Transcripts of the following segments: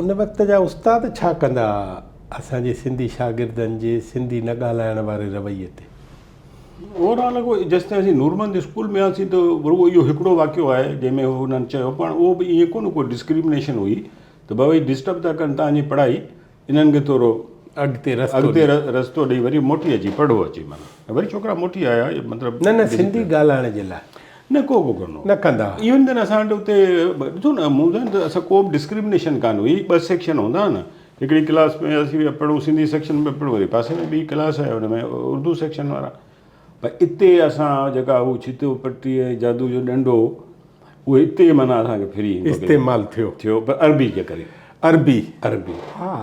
ان وقت جا استاد ڇا ڪندا ها اسان جي سنڌي شاگردن جي سنڌي نه ڳالهائڻ واري رويي تي؟ اوور آل اڳو جيستائين اسين نورمند اسڪول ۾ هئاسين ته رڳو اهو هڪڙو واقعو آهي جنهن ۾ انهن چيو پاڻ اهو به ائين ڪونه ڪو ڊسڪرمنيشن هئي ته ڀئي ڊسٽرب ٿا ڪن توهان جي پڙهائي انهن کي ٿورو اڳتي رستو اڳتي رستو ڏئي وري موٽي اچي پڙهو اچي معنيٰ وري ڇوڪرا موٽي آيا مطلب نه نه سنڌي ڳالهائڻ جي لاء نه ڪو ڪو ڪندو نه ڪندا ايون دين اسان وٽ اتي ڏٺو نه مون ٻڌايو ته اسان ڪو به ڊسڪرمنيشن ڪانه هئي ٻه سيڪشن هوندا هئا نه هڪڙي ڪلاس ۾ اسين پيا پڙهون سنڌي سيڪشن ۾ پڙهون وري پاسي ۾ ٻي ڪلاس آهي ان ۾ اردو سيڪشن وارا پر اتي اسان جيڪا هو ڇتو پٽي ۽ جادو جو ڏنڊو اهو اتي معنيٰ اسان کي ڦري استعمال ٿيو ٿيو پر عربي جي ڪري عربي عربي ها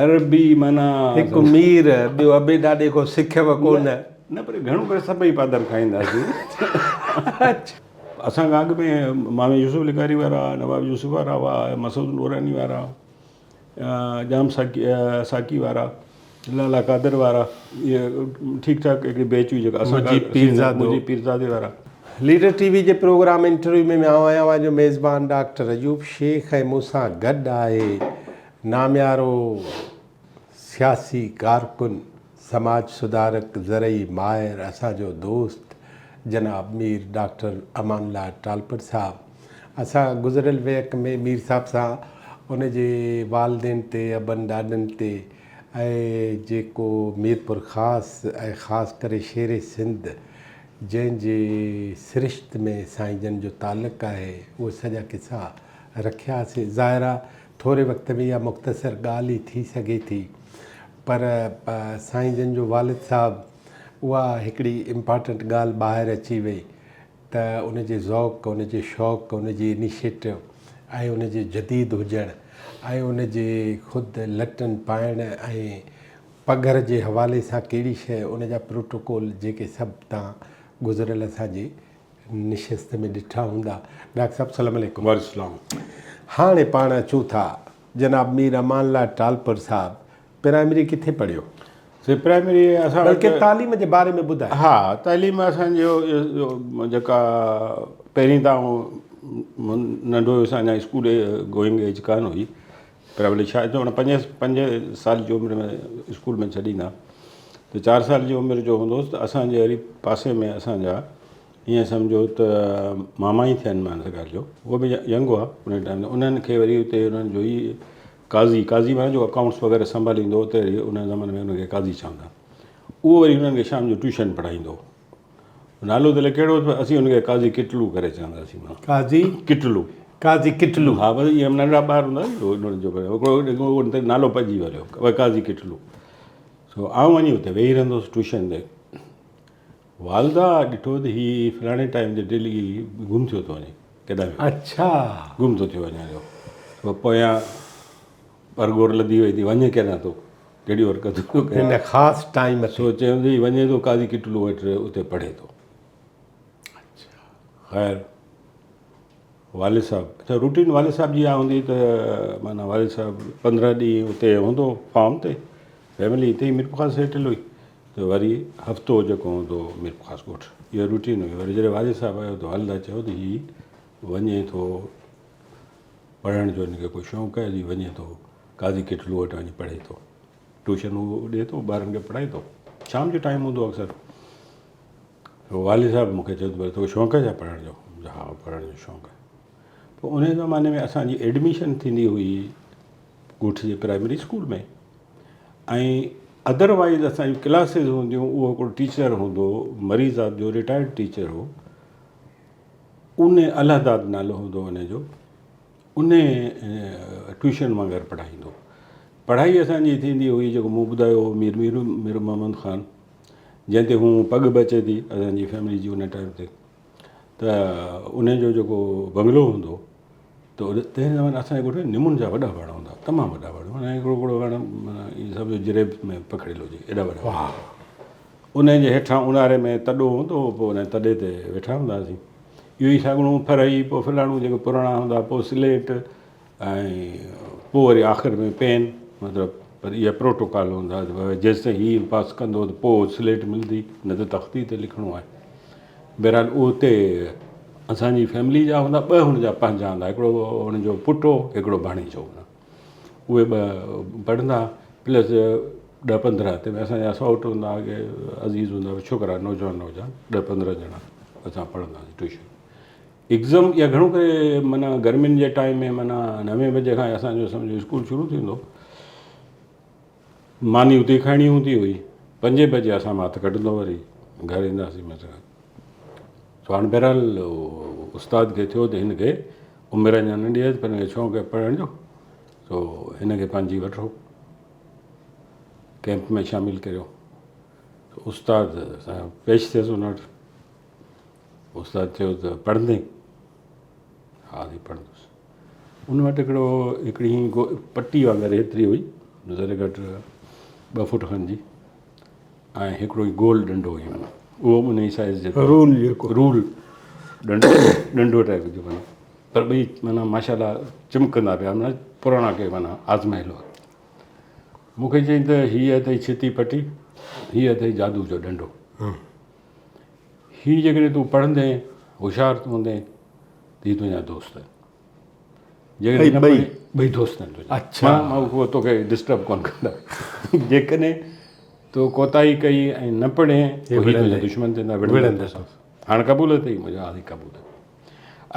عربي معنيٰ هڪ مير ٻيو ابي ڏاڏي کان سکيو ڪونه نه پر گهڻو ڪري سڀئي پادر کائينداسين اسان کان اڳ ۾ مامي يوسف لغاري وارا نواب يوسف وارا هئا مسعود نوراني وارا ڄام ساقي ساقي وارا لالا قادر وارا اهي ٺيڪ ٺاڪ هڪڙي بيچ هئي جيڪا اسان مجيب پيرزادو مجيب پيرزادي وارا. ليڊر ٽي وي جي پروگرام انٽرويو ۾ آئون آهيان اوهان جو ميزبان ڊاڪٽر ايوب شيخ ۽ مون سان گڏ آهي ناميارو سياسي ڪارڪن سماج سڌارڪ زرعي ماهر اسان جو دوست جناب مير ڊاڪٽر امان الله ٽالپر صاحب اسان گذريل ويهڪ ۾ مير صاحب سان ان جي والدين تي ابن ڏاڏن تي ۽ جيڪو ميرپور خاص ۽ خاص ڪري شير سنڌ جنهن جي سرشت ۾ سائين جن جو تعلق آهي اهي سڄا قصا رکياسين ظاهر آ ٿوري وقت ۾ اها مختصر ڳالهه ئي ٿي سگهي ٿي پر سائين جن جو والد صاحب اها هڪڙي امپارٽنٽ ڳالهه ٻاهر اچي وئي ته ان جي ذوق، ان جي شوق، ان جي انيشيٽو ۽ ان جي جديد هجڻ ۽ ان جي خود لٽن پائڻ ۽ پگهر جي حوالي سان ڪهڙي شيء ان جا پروٽوڪول جيڪي سڀ تان گذريل اسان جي نشست ۾ ڏٺا هوندا. ڊاڪٽر صاحب سلام عليڪم. وعليڪم السلام. هاڻي پاڻ اچون ٿا جناب مير امان الله ٽالپر صاحب پرائمري ڪٿي پڙهيو؟ سي پرائمري اسان وٽ بلڪه تعليم جي باري ۾ ٻڌايو. ها تعليم اسان جو جيڪا پهرين ته آئون ننڍو هيس اڃا اسڪول گوئنگ ايج ڪانه هئي پرائمري شايد هن پنج سال جي عمر ۾ اسڪول ۾ ڇڏيندا ته چار سال جي عمر جو هوندو هوس ته اسان جي وري پاسي ۾ اسان جا ائين سمجهو ته ماما ئي ٿين مان ڳالهه جو اهو به ينگ هئا ان ٽائيم تي انهن کي وري اتي انهن جو ئي قاضي، قاضي معنيٰ جو اڪائونٽس وغيره سنڀاليندو هو ته ان زماني ۾ ان کي قاضي چوندا. اهو وري هنن کي شام جو ٽيوشن پڙهائيندو هو. نالو ته الائي ڪهڙو هوس پر اسين هن کي قاضي ڪٽلو ڪري چوندا هئاسين. قاضي ڪٽلو. قاضي ڪٽلو. ها بس ائين ننڍڙا ٻار هوندا هئا انهن جو هڪڙو ان تي نالو پئجي ويو هو قاضي ڪٽلو. سو آئون وڃي اتي ويهي رهندو هوس ٽيوشن تي. والده ڏٺو ته هي فلاڻي ٽائيم تي ڊيلي گم ٿيو ٿو وڃي ڪيڏانهن ويو. اڇا. گم ٿو ٿيو وڃي جو پوء پويان پرگهور لڌي وئي ٿي وڃي ڪيڏانهن ٿو ڪهڙي حرڪتون ٿو ڪري. هن خاص ٽائيم تي. سو چيائون ته هي وڃي ٿو قاضي ڪٽلو وٽ اتي پڙهي ٿو. اڇا. خير والد صاحب اڇا روٽين والد صاحب جي اها هوندي ته معنيٰ والد صاحب 15 ڏينهن اتي هوندو فارم تي فيملي هتي ئي ميرپورخاص سيٽل هئي ته وري هفتو جيڪو هوندو هو ميرپورخاص ڳوٺ اها روٽين هئي وري جڏهن والد صاحب آيو ته والده چيو ته هي وڃي ٿو پڙهڻ جو هن کي ڪو شوق آهي هي وڃي ٿو قاضي ڪٽلو وٽ وڃي پڙهي ٿو ٽيوشن هو ڏي ٿو ٻارن کي پڙهائي ٿو شام جو ٽائيم هوندو اڪثر والد صاحب مون کي چيو ته توکي شوق آهي ڇا پڙهڻ جو ها پڙهڻ جو شوق آهي پوء ان زماني ۾ اسانجي ايڊميشن ٿيندي هئي ڳوٺ جي پرائمري اسڪول ۾ ۽ ادر وائيز اسان جون ڪلاسز هونديون اهو هڪڙو ٽيچر هوندو هو مري ذات جو رٽائرڊ ٽيچر هو ان الله داد نالو هوندو ان جو ان ٽيوشن وانگر پڙهائيندو پڙهائي اسانجي ٿيندي هئي جيڪو مون ٻڌايو هو مير مير مير محمد خان جنهن تي هو پڳ به اچي ٿي اسانجي فيملي جي ان ٽائيم تي ته ان جو جيڪو بنگلو هوندو هو ته تنهن زماني اسان جي ڳوٺ ۾ نمن جا وڏا وڻ هوندا هئا تمام وڏا وڻ معنيٰ هڪڙو هڪڙو وڻ معنيٰ ائين سمجهو جريب ۾ پکڙيل هجي ايڏا وڏا وڻ هوندا هئا. انهن جي هيٺان اونهاري ۾ تڏو هوندو هو پوء ان تڏي تي ويٺا هوندا هئاسين. اهو ئي ساڳڻو ڦرهي پوء فلاڻو جيڪي پراڻا هوندا پوء سليٽ ۽ پوء وري آخر ۾ پين مطلب پر اها پروٽوڪال هوندا هئا ته جيستائين هي پاس ڪندو ته پوء سليٽ ملندي نه ته تختي تي لکڻو آهي. بهرحال اهو اتي اسان جي فيملي جا هوندا ٻه هن جا پنهنجا هوندا هڪڙو هن جو پٽ هو هڪڙو ڀاڻيجو هو. اهي ٻه پڙهندا ها پلس ڏهه 15 تنهن ۾ اسان جا سئوٽ هوندا ها ڪي عزيز هوندا هئا ڇوڪرا نوجوان نوجوان ڏهه 15 ڄڻا اسان پڙهندا هئاسين ٽيوشن ايگزم يا گهڻو ڪري معنيٰ گرمين جي ٽائيم ۾ معنيٰ نوين بجي کان اسان جو سمجهو اسڪول شروع ٿيندو ماني اتي ئي کائڻي هوندي هئي پنجين بجي اسان مان هٿ ڪڍندو وري گهر اينداسين مثلا سو هاڻي بهرحال استاد کي ٿيو ته هن کي عمر اڃا ننڍي آهي پر هن کي شوق آهي پڙهڻ جو سو هن کي پنهنجي وٺو ڪئمپ ۾ شامل ڪريو استاد سان پيش ٿيس ان وٽ استاد چيو ته پڙهندين؟ ها سائين پڙهندس. ان وٽ هڪڙو هڪڙي پٽي وانگر هيتري هئي ذري گهٽ 2 فوٽ کن جي ۽ هڪڙو ئي گول ڏنڊو هئي معنيٰ اهو به ان ئي سائيز جيترو رول جيڪو رول ڏنڊو ڏنڊو ٽائپ جو معنيٰ پر ٻئي معنيٰ ماشاء الله چمڪندا پيا معنيٰ پراڻا ڪي معنيٰ آزمايل هئا. مون کي چيائين ته هيء اٿئي ڇتي پٽي، هيء اٿئي جادو جو ڏنڊو. هي جيڪڏهن تون پڙهندين، هوشيار هوندين ته هي تنهنجا دوست آهن. جيڪڏهن نه پڙهين ٻئي دوست آهن تنهنجا. اڇا. مان اهو توکي ڊسٽرب ڪونه ڪندا. جيڪڏهن تو ڪوتاهي ڪئي ۽ نه پڙهين ته هي تنهنجا دشمن ٿيندا، وڙهندا توسان. هاڻ قبول اٿئي؟ مون چيو ها سائين قبول اٿئي.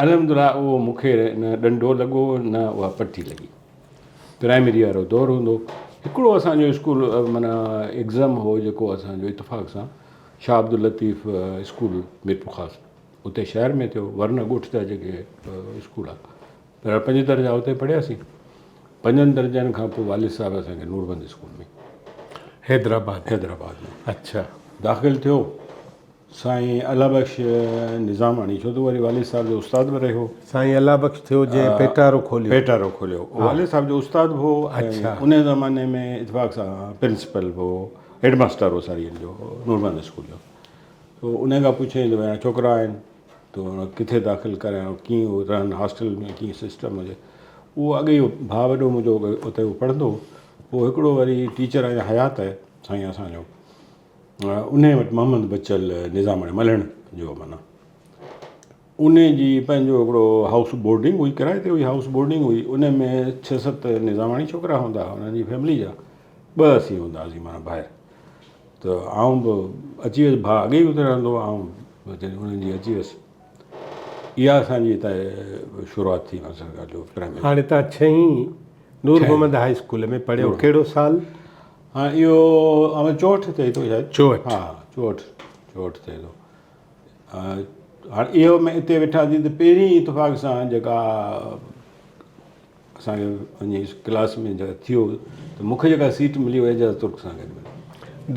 الحمدلله اهو مون کي نه ڏنڊو لڳو نه اها پٽي لڳي. پرائمري وارو دور هوندو. هڪڙو اسان جو اسڪول معنيٰ ايگزم هو جيڪو اسان جو اتفاق سان شاهه عبداللطيف اسڪول ميرپورخاص اتي شهر ۾ ٿيو ورنه ڳوٺ جا جيڪي اسڪول آ پر پنج درجا اتي پڙهياسين. پنجن درجن کان پوء والد صاحب اسان کي نوربند اسڪول ۾ حيدرآباد حيدرآباد ۾ اڇا داخل ٿيو. سائين الله بخش نظاماڻي ڇو ته وري والد صاحب جو استاد به رهيو. سائين الله بخش ٿيو جنهن پيٽارو کوليو. پيٽارو کوليو. والد صاحب جو استاد به هو ۽ ان زماني ۾ اتفاق سان پرنسپل به هو، هيڊ ماستر هو ساري ان جو نورمحمد اسڪول جو. تو ان کان پڇيائين ته ڀئي ڇوڪرا آهن تو ڪٿي داخل ڪرايان ڪيئن هو رهن هاسٽل ۾ ڪيئن سسٽم هجي. اهو اڳي ئي ڀاء وڏو منهنجو اتي هو پڙهندو هو. پوء هڪڙو وري ٽيچر آيو حيات سائين اسان جو. انهيء وٽ محمد بچل نظاماڻي ملهڻ جو معنيٰ انهيء جي پنهنجو هڪڙو هائوس بورڊنگ هئي ڪرائي تي هئي هائوس بورڊنگ هئي ان ۾ ڇهه ست نظاماڻي ڇوڪرا هوندا هئا انهن جي فيملي جا ٻه اسين هوندا هئاسين معنيٰ ڀائر ته آئون به اچي ويس ڀاء اڳي ئي اتي رهندو هو آئون جڏهن انهن جي اچي ويس اها اسانجي هتان شروعات ٿي سرڪار جو پرائمري. هاڻي تان ڇهين نور محمد هاء اسڪول ۾ پڙهيو ڪهڙو سال؟ ها اهو اوهان چوهٺ ٿئي ٿو شايد. چوهٺ. ها چوهٺ چوهٺ ٿئي ٿو. هاڻي اهو ۾ اتي ويٺاسين ته پهرين اتفاق سان جيڪا اسانکي وڃي ڪلاس ۾ جيڪا ٿيو ته مونکي جيڪا سيٽ ملي اها اعجاز ترڪ سان گڏ ملي.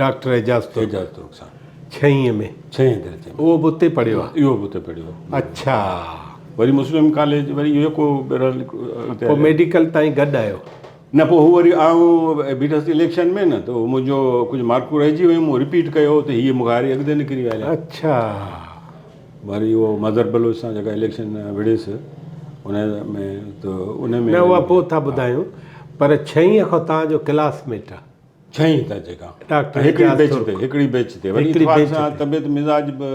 ڊاڪٽر اعجاز ترڪ. اعجاز ترڪ سان. ڇهين ۾. ڇهين درجي ۾. اهو به اتي پڙهيو آهي. اهو به اتي پڙهيو آهي. اڇا. وري مسلم ڪاليج وري اهو جيڪو بهرحال پوء ميڊيڪل تائين گڏ آيو. نه پوء هو وري آئون بيٺس اليڪشن ۾ نه ته منهنجو ڪجهه مارڪون رهجي ويون مون رپيٽ ڪيو ته هيء مون کان هاري اڳتي نڪري ويا هليا. اڇا. وري اهو مظهر بلوچ سان جيڪا اليڪشن وڙهيس ان ۾ ته ان ۾ نه اها پوء ٿا ٻڌايون پر ڇهين کان توهان جو ڪلاس ميٽ آ. ڇهين درجي کان ڊاڪٽر هڪڙي اعجاز بيچ ترڪ. تي هڪڙي بيچ تي وري هڪڙي اتفاق بيچ سان تي. طبيعت مزاج به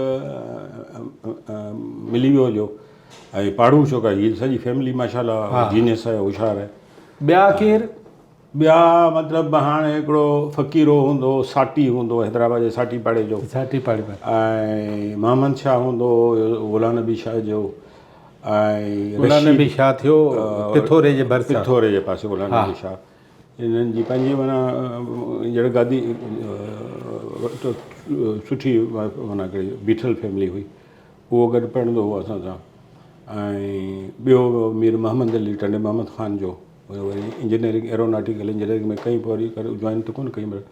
ملي ويو جو ۽ پاڙهو ڇوڪرا هي سڄي فيملي ماشاءالله جينيس آهي هوشيار آهي. ٻيا ڪير؟ ٻيا مطلب هاڻي هڪڙو فقيرو هوندو هو ساٽي هوندو هو حيدرآباد جي ساٽي پاڙي جو. ساٽي پاڙي وارو. ۽ محمد شاهه هوندو هو غلام نبي شاهه جو ۽ غلام نبي شاهه ٿيو پٿوري جي ڀرسان. پٿوري جي پاسي غلام نبي شاهه. انهن جي پنهنجي معنيٰ جهڙي گادي سٺي معنيٰ هڪڙي بيٺل فيملي هئي. اهو گڏ پڙهندو هو اسان سان ۽ ٻيو مير محمد علي ٽنڊي محمد خان جو وري انجنيئرنگ ايروناٽيڪل انجنيئرنگ ۾ ڪئي پوء وري جوائن ته ڪونه ڪئي پر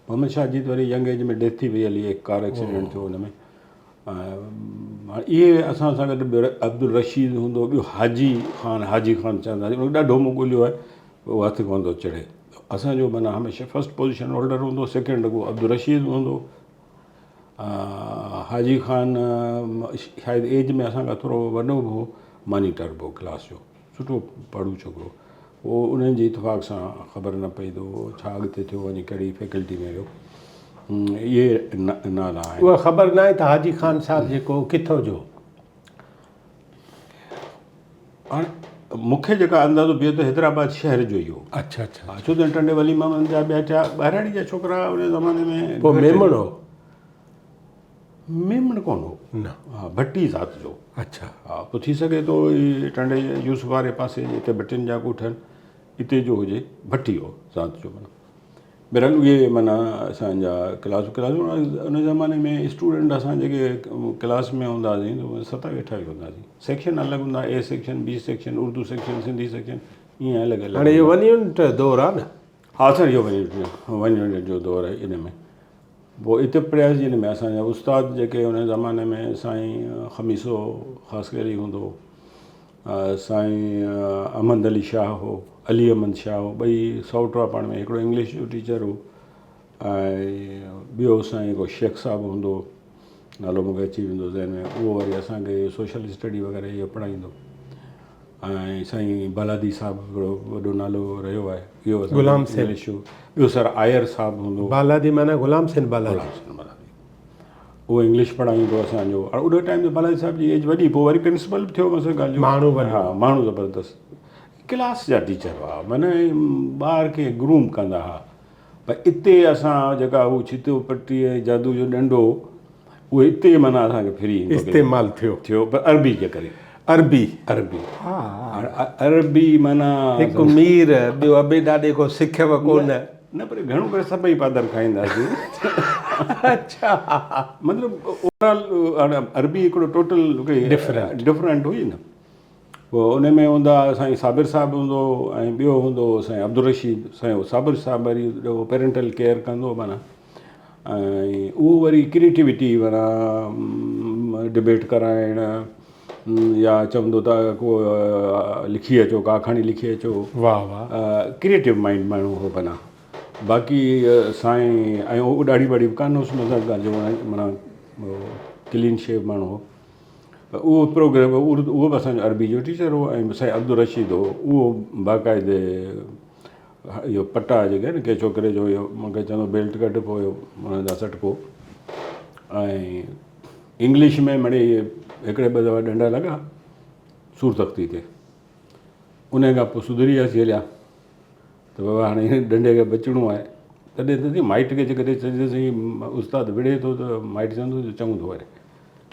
محمد شاهه جي ته وري ينگ ايج ۾ ڊيٿ ٿي وئي هلي ڪار ايڪسيڊنٽ ٿيو ان ۾ اهي اسان سان گڏ عبدالرشيد هوندو ٻيو حاجي خان حاجي خان چوندا هئاسين ان کي ڏاڍو مون ڳوليو آهي اهو هٿ ڪونه ٿو چڙهي اسانجو معنيٰ هميشه فرسٽ پوزيشن هولڊر هوندو سيڪنڊ عبدالرشيد هوندو حاجي خان شايد ايج ۾ اسان کان ٿورو وڏو به هو مانيٽر به هو ڪلاس جو سٺو پڙهو ڇوڪرو پوء انهن جي اتفاق سان خبر نه پئي ته اهو ڇا اڳتي ٿيو وڃي ڪهڙي فيڪلٽي ۾ ويو اهي نالا آهن. اها خبر ناهي ته حاجي خان صاحب جيڪو هو ڪٿو جو هو. هاڻي مون کي جيڪا اندازو پيو ته حيدرآباد شهر جو ئي هو. اڇا اڇا. ها ڇو ته ٽنڊي ولي محمد جا ٻيا ٽيا ٻهراڙي جا ڇوڪرا ان زماني ۾ پوء ميمڻ هو؟ ميمڻ ڪونه هو. نه. ها ڀٽي ذات جو. اڇا. ها پوء ٿي سگهي ٿو هي ٽنڊي يوسف واري پاسي جتي ڀٽين جا ڳوٺ آهن اتي جو هجي ڀٽي هو ذات جو معنيٰ. بهرحال اهي معنيٰ اسان جا ڪلاس ڪلاس ان زماني ۾ اسٽوڊنٽ اسان جيڪي ڪلاس ۾ هوندا هئاسين ته 27 28 هوندا هئاسين سيڪشن الڳ هوندا A section B section Urdu section Sindhi section ائين الڳ الڳ هاڻي اهو ون يونٽ دور آهي نه. ها سر اهو ون يونٽ جو دور آهي ان ۾ پوء اتي پڙهياسين ان ۾ اسان جا استاد جيڪي ان زماني ۾ سائين خميسو خاصخيلي هوندو هو سائين احمد علي شاهه هو، علي احمد شاهه هو، ٻئي سئوٽ هئا پاڻ ۾ هڪڙو انگلش جو ٽيچر هو ۽ ٻيو سائين هڪڙو شيخ صاحب هوندو هو، نالو مونکي اچي ويندو ذهن ۾ اهو وري اسان کي سوشل اسٽڊي وغيره اهو پڙهائيندو ۽ سائين بالادي صاحب هڪڙو وڏو نالو رهيو آهي اهو اسان غلام حسين انگلش جو ٻيو سر آير صاحب هوندو هو. بالادي معنيٰ غلام حسين بالادي. غلام حسين بالادي. اهو انگلش پڙهائيندو هو اسان جو ۽ ان ٽائيم تي بالاجي صاحب جي ايج وڏي پوء وري پرنسپل به ٿيو مثلا ڳالهه جو ماڻهو وڏو ها ماڻهو زبردست ڪلاس جا ٽيچر هئا معنی ٻار کي گروم ڪندا هئا پر اتي اسان جيڪا هو ڇتو پٽي ۽ جادو جو ڏنڊو اهو اتي معنی اسان کي ڦري استعمال ٿيو ٿيو پر عربي جي ڪري عربي عربي ها عربي معنی هڪ مير ٻيو ابي ڏاڏي کان سکيو ڪونه نه پر گهڻو ڪري سڀئي پادر کائينداسين. اڇا. مطلب اوورآل هاڻي عربي هڪڙو ٽوٽل هڪڙي ڊفرنٽ ڊفرنٽ هئي نه. پوء ان ۾ هوندا سائين صابر صاحب هوندو هو ۽ ٻيو هوندو هو سائين عبدالرشيد. سائين صابر صاحب وري اهو پيرنٽل ڪيئر ڪندو هو معنيٰ ۽ اهو وري ڪريٽيوٽي معنيٰ ڊبيٽ ڪرائڻ يا چوندو ته ڪو لکي اچو ڪا آکاڻي لکي اچو. واھ واھ. ڪريٽو مائنڊ ماڻهو هو بنا باقي سائين ۽ هو ڏاڙهي واڙهي به ڪانه هوس مطلب ڳالهه جو معنيٰ ڪلين شيو ماڻهو هو اهو پروگرام اهو به اسانجو عربي جو ٽيچر هو ۽ سائين عبدالرشيد هو اهو باقاعدي اهو پٽا جيڪي آهن ڪنهن ڇوڪري جو اهو مونکي چوندو بيلٽ ڪڍ پوء ان جا سٽڪو ۽ انگلش ۾ مڙئي هڪڙي ٻه دفعا ڏنڊا لڳا سور تختي تي ان کان پوء سڌري وياسين هليا ته بابا هاڻي هن ڏنڊي کي بچڻو آهي تڏهن ته مائٽ کي جيڪڏهن چئجي سائين استاد وڙهي ٿو ته مائٽ چوندو ته چڱو ٿو وري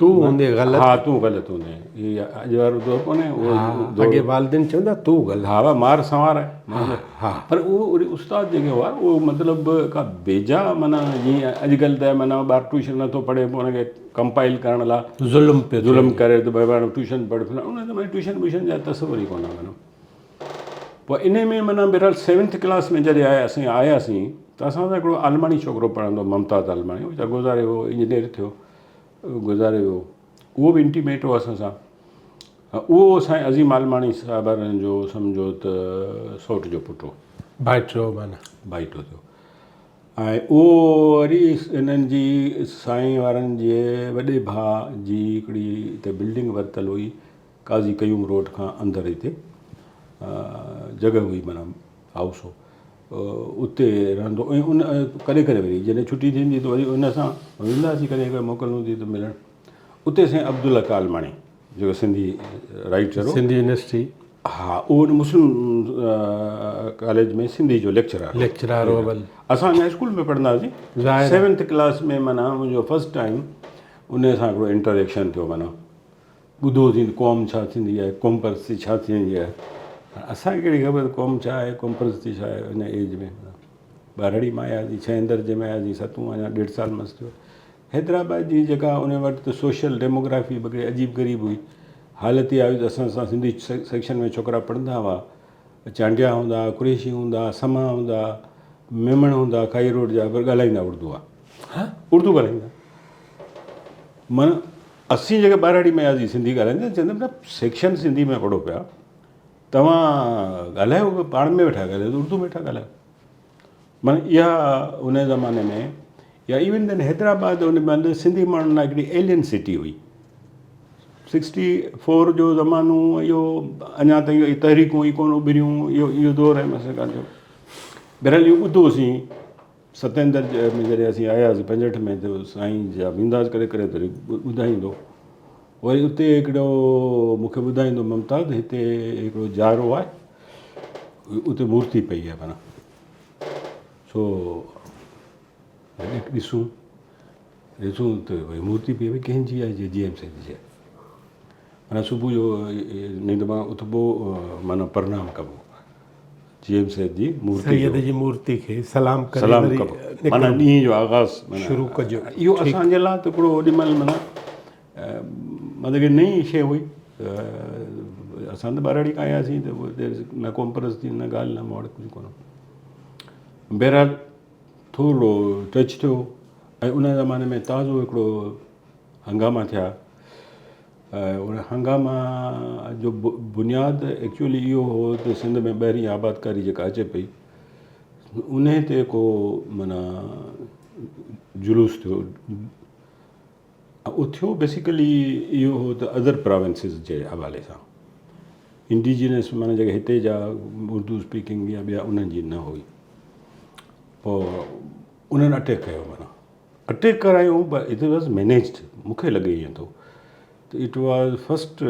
تون هوندين غلط. ها تون غلط هوندين. هي اڄ وارو دور ڪونهي اهو دور. اڳي والدين چوندا تون غلط. ها ڀا مار سنوار آهي. ها ها. پر اهو وري استاد جيڪي هئا اهو مطلب ڪا بيجا معنيٰ جيئن اڄڪلهه ته معنيٰ ٻار ٽيوشن نٿو پڙهي پوء ان کي ڪمپائل ڪرڻ لاء ظلم پيو ٿئي. ظلم ڪري ته ڀئي پاڻ ٽيوشن پڙهه فلاڻو ان زماني ٽيوشن ويوشن جا تصور ئي ڪونه هئا. پوء انهي ۾ معنيٰ بهرحال سيونٿ ڪلاس ۾ جڏهن آياسين آياسين ته اسان سان هڪڙو عالماڻي ڇوڪرو پڙهندو هو ممتاز عالماڻي اهو گذاري ويو انجنيئر ٿيو. گذاري ويو اهو به انٽيميٽ هو اسان سان اهو سائين عظيم عالماڻي صاحب وارن جو سمجهو ته سوٽ جو پٽ هو. ڀائٽو معنيٰ. ڀائٽو ٿيو ۽ اهو وري انهن جي سائين وارن جي وڏي ڀاء جي هڪڙي هتي بلڊنگ ورتل هئي قاضي قيوم روڊ کان اندر هتي جڳهه هئي معنيٰ هائوس هو اتي رهندو ۽ ان ڪڏهن ڪڏهن وري جڏهن ڇٽي ٿيندي ته وري ان سان ويندا هئاسين ڪڏهن ڪڏهن موڪل هوندي ته ملڻ اتي سائين عبدالحق عالماڻي جيڪو سنڌي رائيٽر هو سنڌي يونيورسٽي ها اهو ان مسلم ڪاليج ۾ سنڌي جو ليڪچرار ليڪچرار هو بل اسان اڃا اسڪول ۾ پڙهندا هئاسين سيونٿ ڪلاس ۾ معنيٰ منهنجو فرسٽ ٽائيم ان سان هڪڙو انٽريڪشن ٿيو معنيٰ ٻڌوسين ته قوم ڇا ٿيندي آهي، قوم پرستي ڇا ٿيندي آهي. اسان کي ڪهڙي خبر ته قوم ڇا آهي، قوم پرستي ڇا آهي ان ايج ۾. ٻارڙي مان آياسين، ڇهين درجي ۾ آياسين، ستون اڃا ڏيڍ سال مس ٿيو. حيدرآباد جي جيڪا ان وقت ته سوشل ڊيموگرافي به هڪڙي عجيب غريب هئي. حالت اها هئي ته اسان سان سنڌي سيڪشن ۾ ڇوڪرا پڙهندا هئا. چانڊيا هوندا هئا، قريشي هوندا هئا، سما هوندا هئا، ميمڻ هوندا هئا، کائي روڊ جا پر ڳالهائيندا اردو هئا. اردو ڳالهائيندا. معنيٰ اسين جيڪي ٻهراڙي ۾ آياسين سنڌي ڳالهائيندا چوندا ڀلا سيڪشن سنڌي ۾ پڙهو پيا توهان ڳالهايو پاڻ ۾ ويٺا ڳالهايو اردو ۾ ويٺا ڳالهايو معنيٰ اها ان زماني ۾ يا ايون دين حيدرآباد ان مهل سنڌي ماڻهن لاء هڪڙي ايلين سٽي هئي 64 جو زمانو اهو اڃا تائين اهي تحريڪون ئي ڪونه اڀريون اهو اهو دور آهي مثلا ڳالهه جو بهرحال اهو ٻڌوسين ستين درجي ۾ جڏهن اسين آياسين 65 ۾ ته سائين جا ويندا هئاسين ڪڏهن ڪڏهن ته ٻڌائيندو. وري اتي هڪڙو مون کي ٻڌائيندو ممتاز هتي هڪڙو جارو آهي اتي مورتي پئي آهي معنيٰ سو ڏسون ڏسون ته ڀئي مورتي پئي آهي ڪنهن جي آهي جي ايم سيد جي آهي معنيٰ صبح جو ننڊ مان اٿبو معنيٰ پرنام ڪبو جي ايم سيد جي مورتي سيد جي مورتي کي سلام ڪري سلام ڪبو معنيٰ ڏينهن جو آغاز شروع ڪجو. اهو اسان جي لاء ته هڪڙو اوڏي مهل معنيٰ مطلب هڪڙي نئين شيء هئي. اسان ته ٻهراڙي کان آياسين ته نه قوم پرستي نه ڳالهه نه ماڙ ڪجهه ڪونه. بهرحال ٿورڙو ٽچ ٿيو ۽ ان زماني ۾ تازو هڪڙو هنگاما ٿيا. ان هنگاما جو بنياد ايڪچوئلي اهو هو ته سنڌ ۾ ٻاهرين آبادڪاري جيڪا اچي پئي انهي تي ڪو معنيٰ جلوس ٿيو اهو ٿيو بيسيڪلي اهو هو ته ادر پراونسز جي حوالي سان انڊيجنس معنيٰ جيڪي هتي جا اردو اسپيڪنگ يا ٻيا انهن جي نه هئي پوء انهن اٽيڪ ڪيو معنيٰ اٽيڪ ڪرايو پر it was managed مون کي لڳي ائين ٿو ته it was first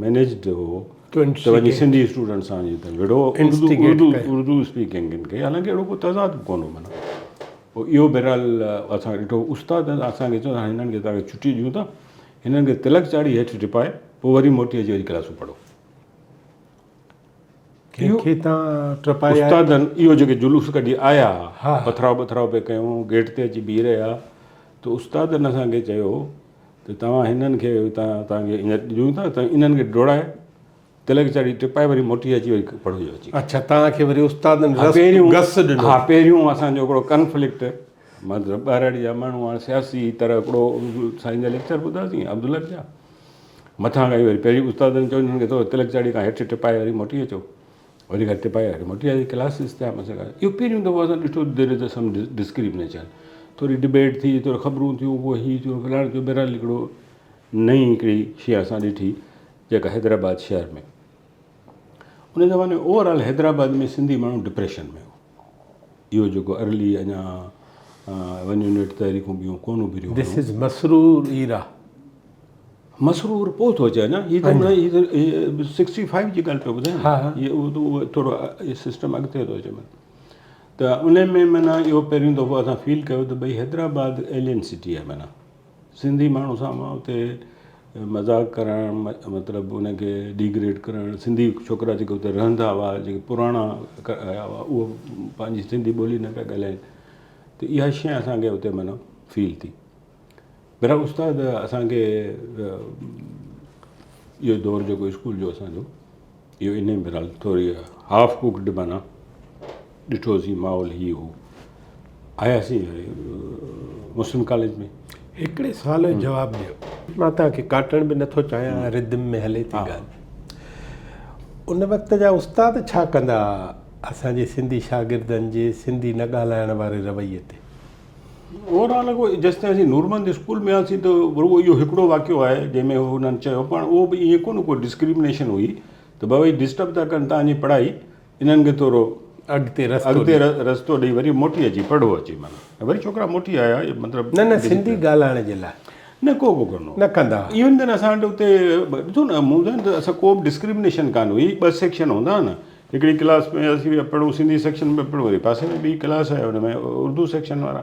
managed هو ته وڃي سنڌي اسٽوڊنٽ سان وڃي ته وڙهو اردو اردو اردو اسپيڪنگ کي حالانڪه اهڙو ڪو تضاد به ڪونه هو معنيٰ پوء اهو بهرحال اسان ڏٺو استاد اسان کي چيو هاڻي هنن کي توهان کي ڇٽي ڏيون ٿا هنن کي تلڪ چاڙهي هيٺ ٽپائي پوء وري موٽي اچي وري ڪلاسون پڙهو. ڪنهن کي تان ٽپائي آيا؟ استادن اهو جيڪي جلوس ڪڍي آيا پٿراء بٿراء پئي ڪيون گيٽ تي اچي بيهي رهيا ته استادن اسان کي چيو ته توهان هنن کي توهان کي هينئر ڏيون ٿا ته انهن کي ڊوڙائي تلڪ چاڙهي ٽپائي وري موٽي اچي وري پڙهو اچي. اڇا توهان کي وري استادن گس ڏنو. ها پهريون اسان جو هڪڙو ڪنفلڪٽ مطلب ٻهراڙي جا ماڻهو هاڻي سياسي طرح هڪڙو سائين جا ليڪچر ٻڌاسين عبدالحق جا مٿان کان وري پهرين استادن چيو هنن کي ٿورو تلڪ چاڙهي کان هيٺ ٽپائي وري موٽي اچو وري کان ٽپائي وري موٽي آيا ڪلاسز ٿيا مثلا اهو پهريون دفعو اسان ڏٺو دير از سم ڊسڪريمنيشن ٿوري ڊبيٽ ٿي ٿورو خبرون ٿيون پوء هي ٿيو فلاڻو ٿيو بهرحال هڪڙو نئين هڪڙي شيء اسان ڏٺي جيڪا حيدرآباد شهر ۾ ان زماني ۾ اوور آل حيدرآباد ۾ سنڌي ماڻهو ڊپريشن ۾ هو اهو جيڪو ارلي اڃا ون يونٽ تحريڪون ٻيون ڪونه اڀريون دس از مسرور ايرا. مسرور پوء ٿو اچي اڃا هي ته هي 65 جي ڳالهه پيو ٻڌايان هي اهو ٿورو سسٽم اڳتي ٿو اچي ته ان ۾ معنيٰ اهو پهريون دفعو اسان فيل ڪيو ته ڀئي حيدرآباد ايلين سٽي آهي معنيٰ سنڌي ماڻهو سان مان اتي مذاق ڪرڻ مطلب ان کي ڊيگريڊ ڪرڻ سنڌي ڇوڪرا جيڪي اتي رهندا هئا جيڪي پراڻا آيا هئا اهو پنهنجي سنڌي ٻولي نه پيا ڳالهائين ته اها شيء اسانکي اتي معنيٰ فيل ٿي بهرحال استاد اسانکي اهو دور جيڪو اسڪول جو اسانجو اهو انهي بهرحال ٿوري هاف ڪوڪڊ معنيٰ ڏٺوسين ماحول هي هو آياسين مسلم ڪاليج ۾. هڪڙي سوال جو جواب ڏيو. مان توهان کي ڪاٽڻ به نٿو چاهيان ردم ۾ هلي ٿي ڳالهه. ان وقت جا استاد ڇا ڪندا ها اسان جي سنڌي شاگردن جي سنڌي نه ڳالهائڻ واري رويي تي؟ اوور آل جيستائين اسين نورمند اسڪول ۾ هئاسين ته رڳو اهو هڪڙو واقعو آهي جنهن ۾ هنن چيو پر اهو به ائين ڪونه ڪو ڊسڪرمنيشن هئي ته بابا هي ڊسٽرب ٿا ڪن توهان جي پڙهائي انهن کي ٿورو اڳتي رستو اڳتي رستو ڏئي وري موٽي اچي پڙهو اچي معنيٰ وري ڇوڪرا موٽي آيا مطلب نه نه سنڌي ڳالهائڻ جي لاء نه ڪو به ڪونه نه ڪندا ايون دين اسان وٽ اتي ڏسو نه مون ٻڌايو ته اسان ڪو به ڊسڪرمنيشن ڪانه هئي ٻه سيڪشن هوندا هئا نه هڪڙي ڪلاس ۾ اسين پيا پڙهون سنڌي سيڪشن ۾ پڙهون وري پاسي ۾ ٻي ڪلاس آهي ان ۾ اردو سيڪشن وارا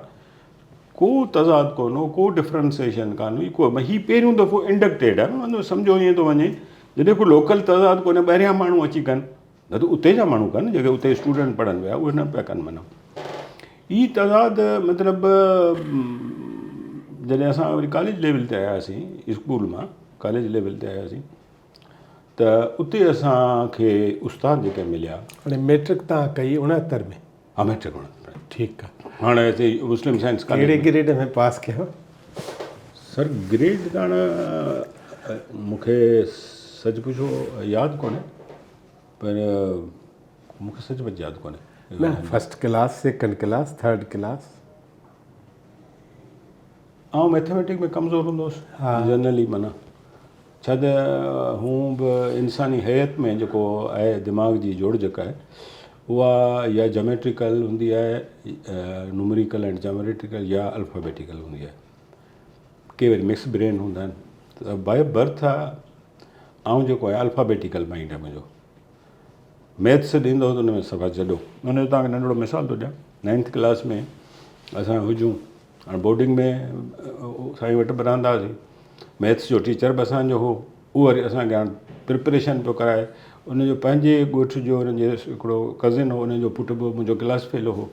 ڪو تضاد ڪونه هو ڪو ڊفرنسيشن ڪانه هئي ڪو هي پهريون دفعو انڊڪٽيڊ آهي مطلب سمجهو ائين ٿو وڃي جڏهن ڪو لوڪل تضاد ڪونهي ٻاهريان ماڻهو اچي ڪن نه ته اتي جا ماڻهو ڪن جيڪي اتي اسٽوڊنٽ پڙهن پيا اهي نه پيا ڪن معنيٰ هي تضاد مطلب جڏهن اسان وري ڪاليج ليول تي آياسين اسڪول مان ڪاليج ليول تي آياسين ته اتي اسان کي استاد جيڪي مليا. هاڻي ميٽرڪ توهان ڪئي 69 ۾؟ ها ميٽرڪ 69 ۾. ٺيڪ آ. هاڻي هتي مسلم سائنس ڪاليج ڪهڙي گريڊ ۾ پاس ڪيو؟ سر گريڊ ته هاڻي مون کي سچ پڇو ياد ڪونهي پر مون کي سچ پچ ياد ڪونهي. نه first class, second class, third class. آئون ميٿميٽڪ ۾ ڪمزور هوندو هوس جنرلي معنيٰ ڇا ته هون به انساني هيئت ۾ جيڪو آهي دماغ جي جوڙجڪ آهي اها يا جاميٽريڪل هوندي آهي نومريڪل اينڊ جاميٽريڪل يا الفابيٽيڪل هوندي آهي ڪي وري مڪس برين هوندا آهن ته باء برٿ آ آئون جيڪو آهيان الفابيٽيڪل مائنڊ آهي منهنجو. ميٿس ڏيندو هو ته ان ۾ صفا جڏو. ان جو توهان کي ننڍڙو مثال ٿو ڏيان. نائنٿ ڪلاس ۾ اسان هجون هاڻي بورڊنگ ۾ سائين وٽ به رهندا هئاسين. ميٿس جو ٽيچر به اسان جو هو. اهو وري اسان کي هاڻي پرپريشن پيو ڪرائي. ان جو پنهنجي ڳوٺ جو ان جي هڪڙو ڪزن هو ان جو پٽ به منهنجو ڪلاس فيلو هو.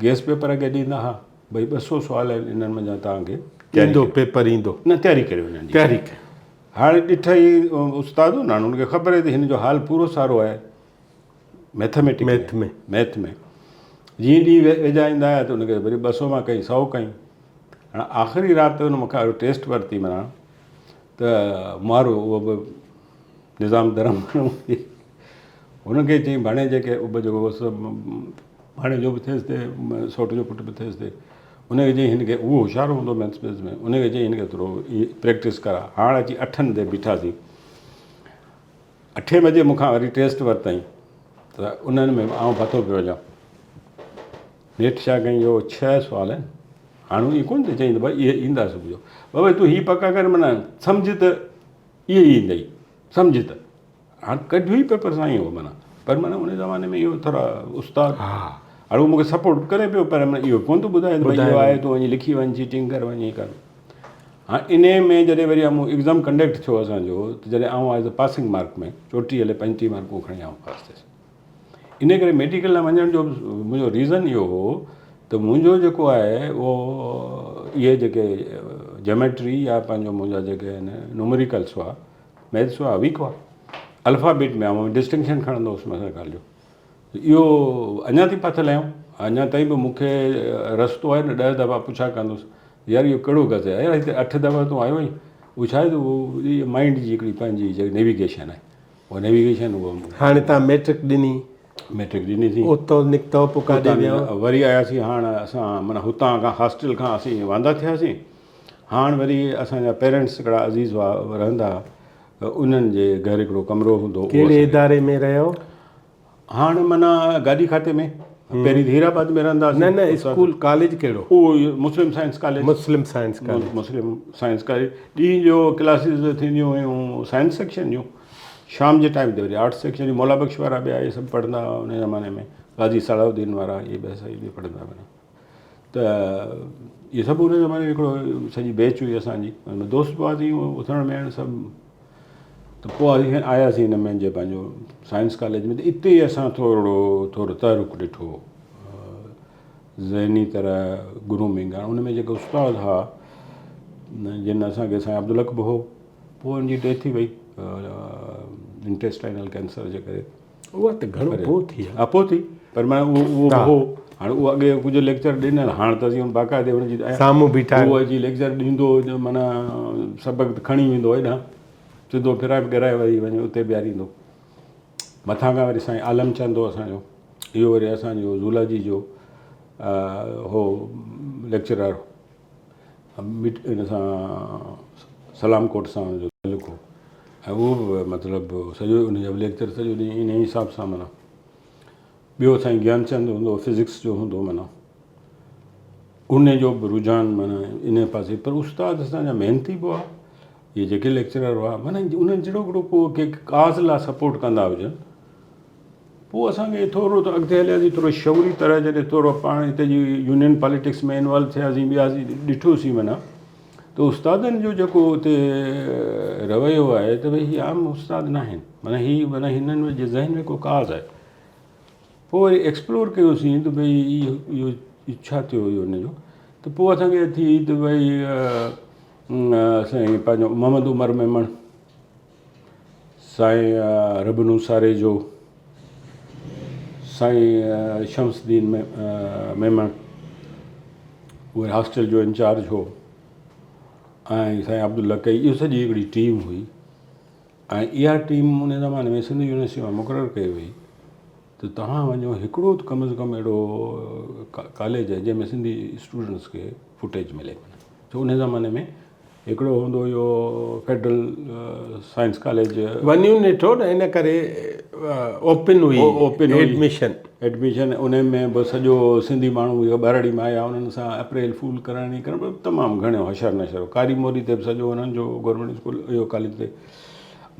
گيس پيپر اڳي ڏيندا ها. ڀئي 200 سوال آهن انهن منجهان توهان کي ايندو پيپر ايندو. نه تياري ڪريو انهن جي. تياري ڪريو. هاڻي ڏٺائي استاد هو نه هاڻي ان کي خبر آهي ته هن جو حال پورو سارو آهي ميٿميٽڪ ميٿ ۾ ميٿ ۾ جيئن ڏينهن ويجها ايندا آيا ته ان کي وري 200 مان ڪئي 100 ڪئي. هاڻي آخري رات ان مون کان ٽيسٽ ورتي معنيٰ ته مارو اهو به نظام درم هن کي چيائين ڀاڻيجي کي ابو جيڪو هوس ڀاڻيجو به ٿيس تي سوٽ جو پٽ به ٿيس تي ان کي چيائين هن کي اهو هوشيار هوندو ميٿس ٻيٿس ۾ ان کي چيائين هن کي ٿورو پريڪٽس ڪرا. هاڻ اچي اٺن تي بيٺاسين. اٺين بجي مون کان وري ٽيسٽ ورتائين ته انهن ۾ آئون ڦٿو پيو وڃان. نيٺ ڇا ڪيائين جو 6 سوال آهن. هاڻ ائين ڪونه ٿي چئين ته ڀائي اهي ايندا صبح جو. بابا تون هي پڪا ڪر معنيٰ سمجهه ته اهي ئي ايندئي سمجهه ته. هاڻ ڪڍيو ئي پيپر سان ئي هو معنيٰ پر معنيٰ ان زماني ۾ اهو ٿورا استاد هاڻ هو مونکي سپورٽ ڪري پيو پر معنيٰ اهو ڪونه ٿو ٻڌائي ته ڀئي اهو آهي تون وڃي لکي وڃ چيٽنگ ڪر وڃي ڪر. هاڻ انهي ۾ جڏهن وري آئون ايگزام ڪنڊڪٽ ٿيو اسان جو ته جڏهن آئون آيس پاسنگ مارڪ ۾ 34 الائي 35 مارڪون کڻي آئون پاس ٿيس. انهي ڪري ميڊيڪل لاء وڃڻ جو منهنجو ريزن اهو هو ته منهنجو جيڪو آهي اهو اهي جيڪي جيوميٽري يا پنهنجو منهنجا جيڪي آهن نومريڪلس هئا ميٿس هئا ويڪ هئا الفابيٽ ۾ آئون ڊسٽنڪشن کڻندو هوس مثلا ڳالهه جو اهو اڃا تائين ڦاٿل آهيون اڃا تائين به مون کي رستو آهي نه 10 دفعا پڇا ڪندس يار اهو ڪهڙو گز آهي يار هتي 8 دفعا تون آيو آهين اهو ڇا آهي ته اهو مائنڊ جي هڪڙي پنهنجي نيويگيشن آهي اها نيويگيشن اهو هاڻي تان ميٽرڪ ڏني. ميٽرڪ ڏني سين. اتو نڪتو پوء ڪاڏي ويو؟ وري آياسين هاڻ اسان معنيٰ هتان کان هاسٽل کان اسين واندا ٿياسين. هاڻ وري اسان جا پيرنٽس هڪڙا عزيز هئا رهندا هئا انهن جي گهر هڪڙو ڪمرو هوندو هو. ڪهڙي اداري ۾ رهيو؟ هاڻ معنيٰ گاڏي کاتي ۾ پهرين ته هيرآباد ۾ رهندا هئاسين. نه نه اسڪول ڪاليج ڪهڙو؟ اهو Muslim science college. Muslim science college. Muslim science college ڏينهن جو ڪلاسز ٿينديون هيون سائنس سيڪشن جون شام جي ٽائيم تي وري آرٽس سيڪشن جون. مولا بخش وارا ٻيا اهي سڀ پڙهندا هئا ان زماني ۾ قاضي صلاح الدين وارا اهي ٻيا سڀ به پڙهندا هئا. ته اهي سڀ ان زماني ۾ هڪڙو سڄي بيچ هئي اسان جي ان ۾ دوست به هئاسين اٿڻ ويهڻ سڀ. ته پوء اسين آياسين هن ۾ جي پنهنجو سائنس ڪاليج ۾ ته اتي اسان ٿورڙو ٿورو تحرڪ ڏٺو ذهني طرح گرومنگ. هاڻي ان ۾ جيڪي استاد هئا جن اسانکي سائين عبدالحق به هو پوء ان جي ڊيٿ ٿي وئي انٽيسٽائنل ڪينسر جي ڪري. اها ته گهڻو پوء ٿي. ها پوء ٿي پر معنيٰ اهو به هو. هاڻي اهو اڳي ڪجهه ليڪچر ڏنل هاڻ ته اسين باقاعدي ان جي سامهون بيٺا اهو اچي ليڪچر ڏيندو هو معنيٰ سبق ته کڻي ويندو هو هيڏانهن سڌو ڦرائي ڳرائي وري وڃي اتي بيهاريندو. مٿان کان وري سائين عالم چند هو اسان جو اهو وري اسان جو زولاجي جو هو ليڪچرر ان سان سلام ڪوٽ سان ان جو تعلق هو ۽ اهو به مطلب سڄو ان جا به ليڪچر سڄو ڏينهن ان حساب سان معنيٰ. ٻيو سائين گيانچند هوندو هو فزڪس جو هوندو هو معنيٰ ان جو به رجحان معنيٰ ان پاسي. پر استاد اسان جا محنتي به هئا اهي جيڪي ليڪچرر هئا معنيٰ انهن جهڙو هڪڙو ڪو ڪنهن ڪاز لاء سپورٽ ڪندا هجن. پوء اسان کي ٿورو ته اڳتي هلياسين ٿورو شعوري طرح جڏهن ٿورو پاڻ هتي جي يونين پاليٽڪس ۾ انوالو ٿياسين ٻياسين ڏٺوسين معنيٰ ته استادن جو جيڪو اتي رويو آهي ته ڀئي هي عام استاد نه آهن معنيٰ هي معنيٰ هنن جي ذهن ۾ ڪو ڪاز آهي. پوء وري ايڪسپلور ڪيوسين ته ڀئي اهو ڇا ٿيو اهو هن جو ته پوء اسان کي ٿي ته ڀئي سائين پنهنجو محمد عمر ميمڻ سائين ربنو ساريجو، سائين شمس الدين ميمڻ اهي هاسٽل جو انچارج هو ۽ سائين عبدالله ڪئي اهو سڄي هڪڙي ٽيم هئي ۽ اها ٽيم ان زماني ۾ سنڌ يونيورسٽي مان مقرر ڪئي وئي ته توهان وڃو هڪڙو ته ڪم از ڪم اهڙو ڪاليج آهي جنهن ۾ سنڌي اسٽوڊنٽس کي فوٽيج ملي ڇو ان زماني ۾ هڪڙو هوندو هيو federal science college one unit هو نه ان ڪري اوپن هئي اوپن ايڊميشن. ايڊميشن ان ۾ به سڄو سنڌي ماڻهو جيڪا ٻهراڙي مان آيا انهن سان اپريل فول ڪرڻ ڪرڻ به تمام گهڻو حشر نشر هو. ڪاري موري تي به سڄو انهن جو گورنمينٽ اسڪول اهو ڪاليج تي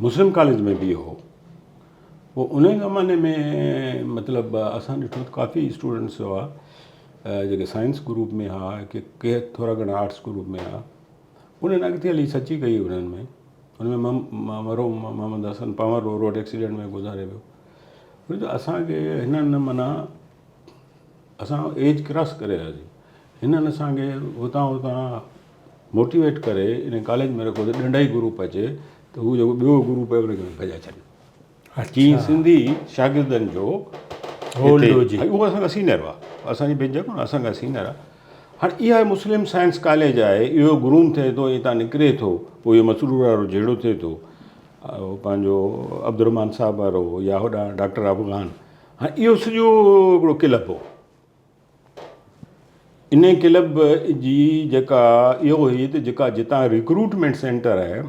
مسلم ڪاليج ۾ به اهو هو. پوء ان زماني ۾ مطلب اسان ڏٺو ته ڪافي اسٽوڊنٽس هئا جيڪي سائنس گروپ ۾ هئا ڪي ڪي ٿورا گهڻا آرٽس گروپ ۾ هئا انهن اڳتي هلي سچي ڪئي انهن ۾ ان ۾ مرحوم محمد حسن پنهور روڊ ايڪسيڊنٽ ۾ گذاري ويو ڇو جو اسان کي هنن معنيٰ اسان ايج ڪراس ڪري وياسين هنن اسان کي هتان هتان موٽيويٽ ڪري ان ڪاليج ۾ رکو ته ڏنڊائي گروپ اچي ته هو جيڪو ٻيو گروپ آهي ان کي ڀڄائي ڇڏيو چين سنڌي شاگردن جو هولڊ هجي اهو اسان کان سينئر هئا اسان جي بيچ ڪونه اسان کان سينئر آهي هاڻي اها مسلم سائنس ڪاليج آهي اهو گروم ٿئي ٿو هتان نڪري ٿو پوء اهو مسرور وارو جهيڙو ٿئي ٿو پنهنجو عبدالرحمان صاحب وارو يا هوڏانهن ڊاڪٽر افغان هاڻي اهو سڄو هڪڙو ڪلب هو ان ڪلب جي جيڪا اهو هئي ته جيڪا جتان ريڪروٽمينٽ سينٽر آهي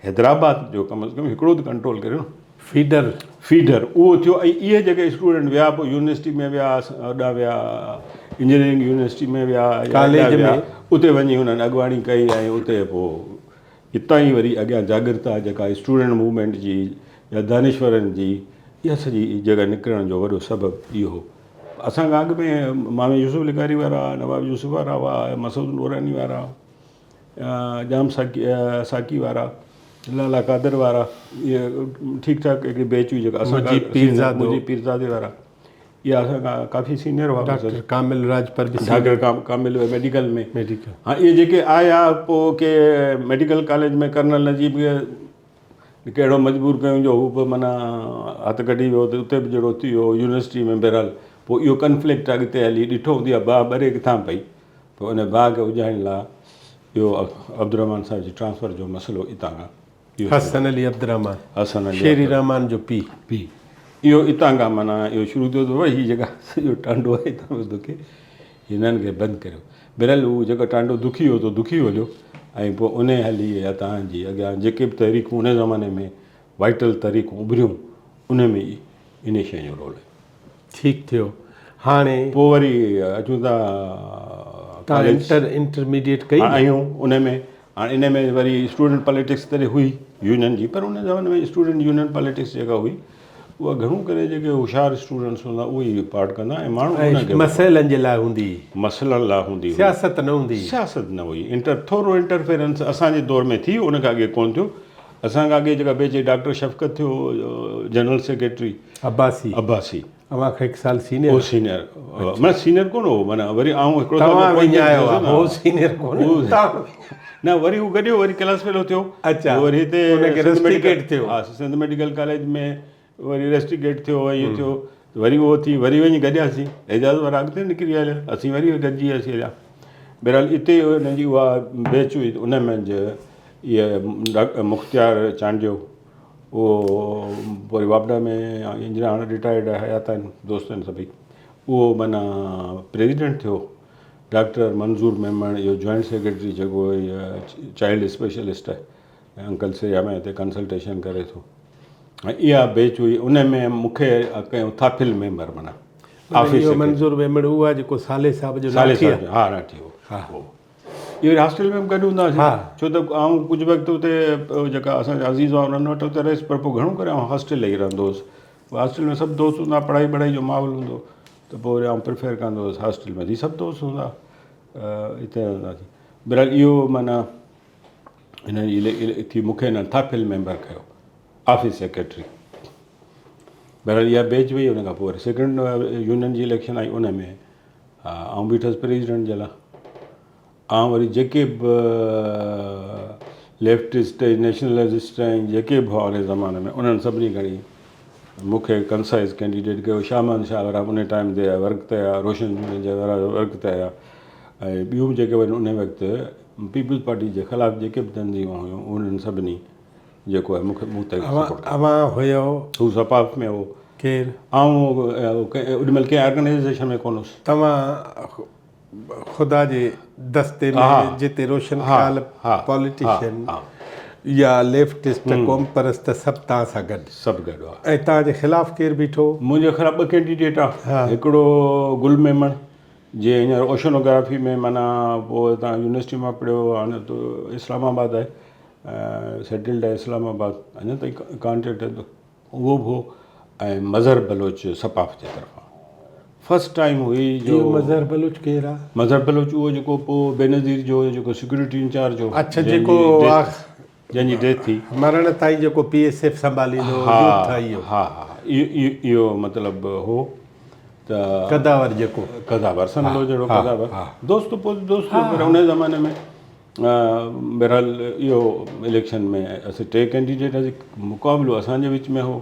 حيدرآباد جو ڪم از ڪم هڪڙو ته ڪنٽرول ڪريو نه فيڊر فيڊر اهو ٿيو ۽ اهي جيڪي اسٽوڊنٽ ويا پوء يونيورسٽي ۾ ويا هوڏانهن ويا انجنيئرنگ يونيورسٽي ۾ ويا ڪاليج ۾ اتي وڃي انهن اڳواڻي ڪئي ۽ اتي پوء اتان ئي وري اڳيان جاڳرتا جيڪا اسٽوڊنٽ موومينٽ جي يا دانشورن جي اها سڄي جيڪا نڪرڻ جو وڏو سبب اهو هو. اسان کان اڳ ۾ مامي يوسف لغاري وارا، نواب يوسف وارا هئا، مسعود نوراني وارا، ڄام ساقي وارا، لالا قادر وارا، اهي ٺيڪ ٺاڪ هڪڙي بيچ هئي جيڪا اسان کان مجيب پيرزادي وارا. اها اسان کان ڪافي سينئر هئا. ڊاڪٽر ڪامل راڄپر به ڊاڪٽر ڪامل ميڊيڪل ۾ ميڊيڪل ها اهي جيڪي آيا پوء ڪي ميڊيڪل ڪاليج ۾ ڪرنل نجيب کي ڪهڙو مجبور ڪيون جو هو به معنيٰ هٿ ڪڍي ويو ته اتي به جهڙو ٿي ويو يونيورسٽي ۾ بهرحال پوء اهو ڪنفلڪٽ اڳتي هلي ڏٺو هوندي اها باهه ٻري ڪٿان پئي پوء ان باهه کي اجهائڻ لاء اهو عبدالرحمان صاحب جي ٽرانسفر جو مسئلو اتان کان حسن علي عبدالرحمان حسن علي شيري رحمان جو پيء. پيء اهو اتان کان معنيٰ اهو شروع ٿيو ته بابا هي جيڪا سڄو ٽانڊو آهي هتان پيو دکي هنن کي بند ڪريو. بهرحال هو جيڪو ٽانڊو دکي هو ته دکي هليو ۽ پوء انهي هلي هتان جي اڳيان جيڪي به تحريڪون انهي زماني ۾ وائٽل تحريڪون اڀريون انهي ۾ انهي شيء جو رول هيو. ٺيڪ ٿيو هاڻي. پوء وري اچون ٿا تان انٽر انٽرميڊيٽ ڪئي نه؟ آهيون انهي ۾ هاڻي انهي ۾ وري اسٽوڊنٽ پاليٽڪس تڏهن هئي يونين جي پر ان زماني ۾ اسٽوڊنٽ يونين پاليٽڪس جيڪا هئي اها گهڻو ڪري جيڪي هوشيار اسٽوڊنٽس هوندا اهي ئي پارٽ ڪندا ۽ ماڻهو انهن کي مسئلن جي لاء هوندي هئي. مسئلن لاء هوندي هئي. سياست نه هوندي هئي. سياست نه هئي. انٽر ٿورو انٽرفيرنس اسان جي دور ۾ ٿي ان کان اڳي ڪونه ٿيو. اسان کان اڳي جيڪا بيچ ڊاڪٽر شفقت ٿيو جنرل سيڪريٽري. عباسي. عباسي. اوهان کان هڪ سال سينيئر. هو سينيئر معنيٰ سينيئر ڪونه هو معنيٰ وري آئون هڪڙو سال توهان وڃايو آ هو سينيئر ڪونه توهان نه وري هو گڏيو وري ڪلاس فيلو ٿيو. اچا وري هتي ان کي ريسٽيڪيٽ ٿيو. ها سنڌ ميڊيڪل ڪاليج ۾ وري ريسٽيڪيٽ ٿيو ۽ ائين ٿيو وري اهو ٿي وري وڃي گڏياسين اعجاز وارا اڳتي نڪري هليا اسين وري گڏجي وياسين هليا بهرحال اتي ان جي اها بيچ هئي ان منجهه اهي مختيار چانڊيو اهو وري واپڊا ۾ انجنيئر هاڻي رٽائرڊ آهي حيات آهن دوست آهن سڀئي اهو معنيٰ پريزيڊنٽ ٿيو ڊاڪٽر منظور ميمڻ اهو جوائنٽ سيڪريٽري جيڪو چائلڊ اسپيشلسٽ آهي انڪل سيا ۾ هتي ڪنسلٽيشن ڪري ٿو ۽ اها بيچ هئي ان ۾ مون کي ڪيو ٿاڦيل ميمبر معنيٰ آفيس اهو منظور ميمڻ اهو آهي جيڪو صالح صاحب جو صالح صاحب جو ها راٺي هو ها هو اهو وري هاسٽل ۾ به گڏ هوندا هئاسين ها ڇو ته آئون ڪجهه وقت اتي جيڪا اسان جا عزيز هئا انهن وٽ اتي رهيس پر پوء گهڻو ڪري آئون هاسٽل ئي رهندو هوس پوء هاسٽل ۾ سڀ دوست هوندا پڙهائي بڙهائي جو ماحول هوندو ته پوء وري آئون پريفر ڪندو هوس هاسٽل ۾ سڀ دوست هوندا اتي رهنداسين بهرحال اهو معنيٰ هن جي ٿي مون کي هنن ٿاڦيل ميمبر ڪيو آفيس سيڪريٽري بهرحال اها بيچ وئي ان کان پوء وري سيڪنڊ يونين جي اليڪشن آئي ان ۾ آئون بيٺس پريزيڊنٽ جي لاء آئون وري جيڪي به ليفٽسٽ نيشنلسٽ ۽ جيڪي به هئا ان زماني ۾ انهن سڀني کڻي مون کي ڪنسائز ڪينڊيڊيٽ ڪيو شاهه محمد شاهه وارا ان ٽائيم تي ورڪ تي آيا روشن جوڻيجا وارا ورڪ تي آيا ۽ ٻيون به جيڪي وري ان وقت پيپلز پارٽي جي خلاف جيڪي به تنظيمون هيون انهن سڀني جيڪو آهي مون کي مون تي سپورٽ ڪيو. اوهان هيو؟ هو سپاف ۾ هو. ڪير؟ آئون اوڏي مهل ڪنهن آرگنائيزيشن ۾ ڪونه هوس. توهان خدا جي دستي ۾ جتي روشن خيال پاليٽيشن يا ليفٽسٽ قومپرست سڀ توهان سان گڏ. سڀ گڏ هئا. ۽ توهان جي خلاف ڪير بيٺو؟ منهنجي خلاف ٻه ڪينڊيڊيٽ ها. هڪڙو گل ميمڻ جنهن هينئر اوشنوگرافي ۾ معنيٰ پوء هتان يونيورسٽي مان پڙهيو هاڻي ته اسلام آباد آهي سيٽلڊ آهي اسلام آباد اڃا تائين ڪانٽيڪٽ اهو به هو ۽ مظهر بلوچ سپاف جي طرفان فرسٽ ٽائيم هئي جو اهو مظهر بلوچ ڪير آ؟ مظهر بلوچ اهو جيڪو پوء بينظير جو جيڪو سيڪيورٽي انچارج هو. اڇا جيڪو جنهن جي ڊيٿ ٿي. مرڻ تائين جيڪو پي ايس ايف سنڀاليندو هو يوٿ اهو. ها ها اهو مطلب هو ته قداور جيڪو. قداور سنهڙو جهڙو قداور دوست پوء دوست پر ان زماني ۾ بهرحال اهو اليڪشن ۾ اسين ٽي ڪينڊيڊيٽ هئاسين مقابلو اسان جي وچ ۾ هو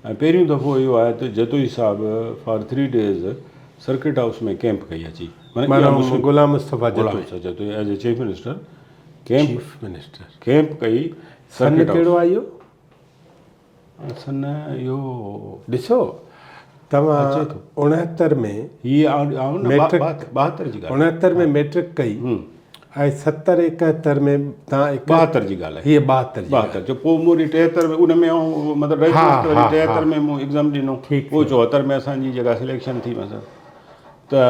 ۽ پهريون دفعو اهو آهي ته جتوئي صاحب for three days circuit house ۾ camp ڪئي اچي معنيٰ Ghulam Mustafa Jatoi Jatoi as a chief minister camp chief minister camp ڪئي سن ڪهڙو آهي اهو؟ سن اهو ڏسو توهان 69 ۾ هي آئون ميٽرڪ 72 جي ڳالهه 69 ۾ ميٽرڪ ڪئي ۽ 70 71 ۾ توهان 72 جي ڳالهه آهي هي 72 جي 72 جو پوء مون وري 73 ۾ ان ۾ آئون مطلب رهجي ويس ته وري 73 ۾ مون ايگزام ڏنو پوء 74 ۾ اسان جي جيڪا سليڪشن ٿي مثلا ته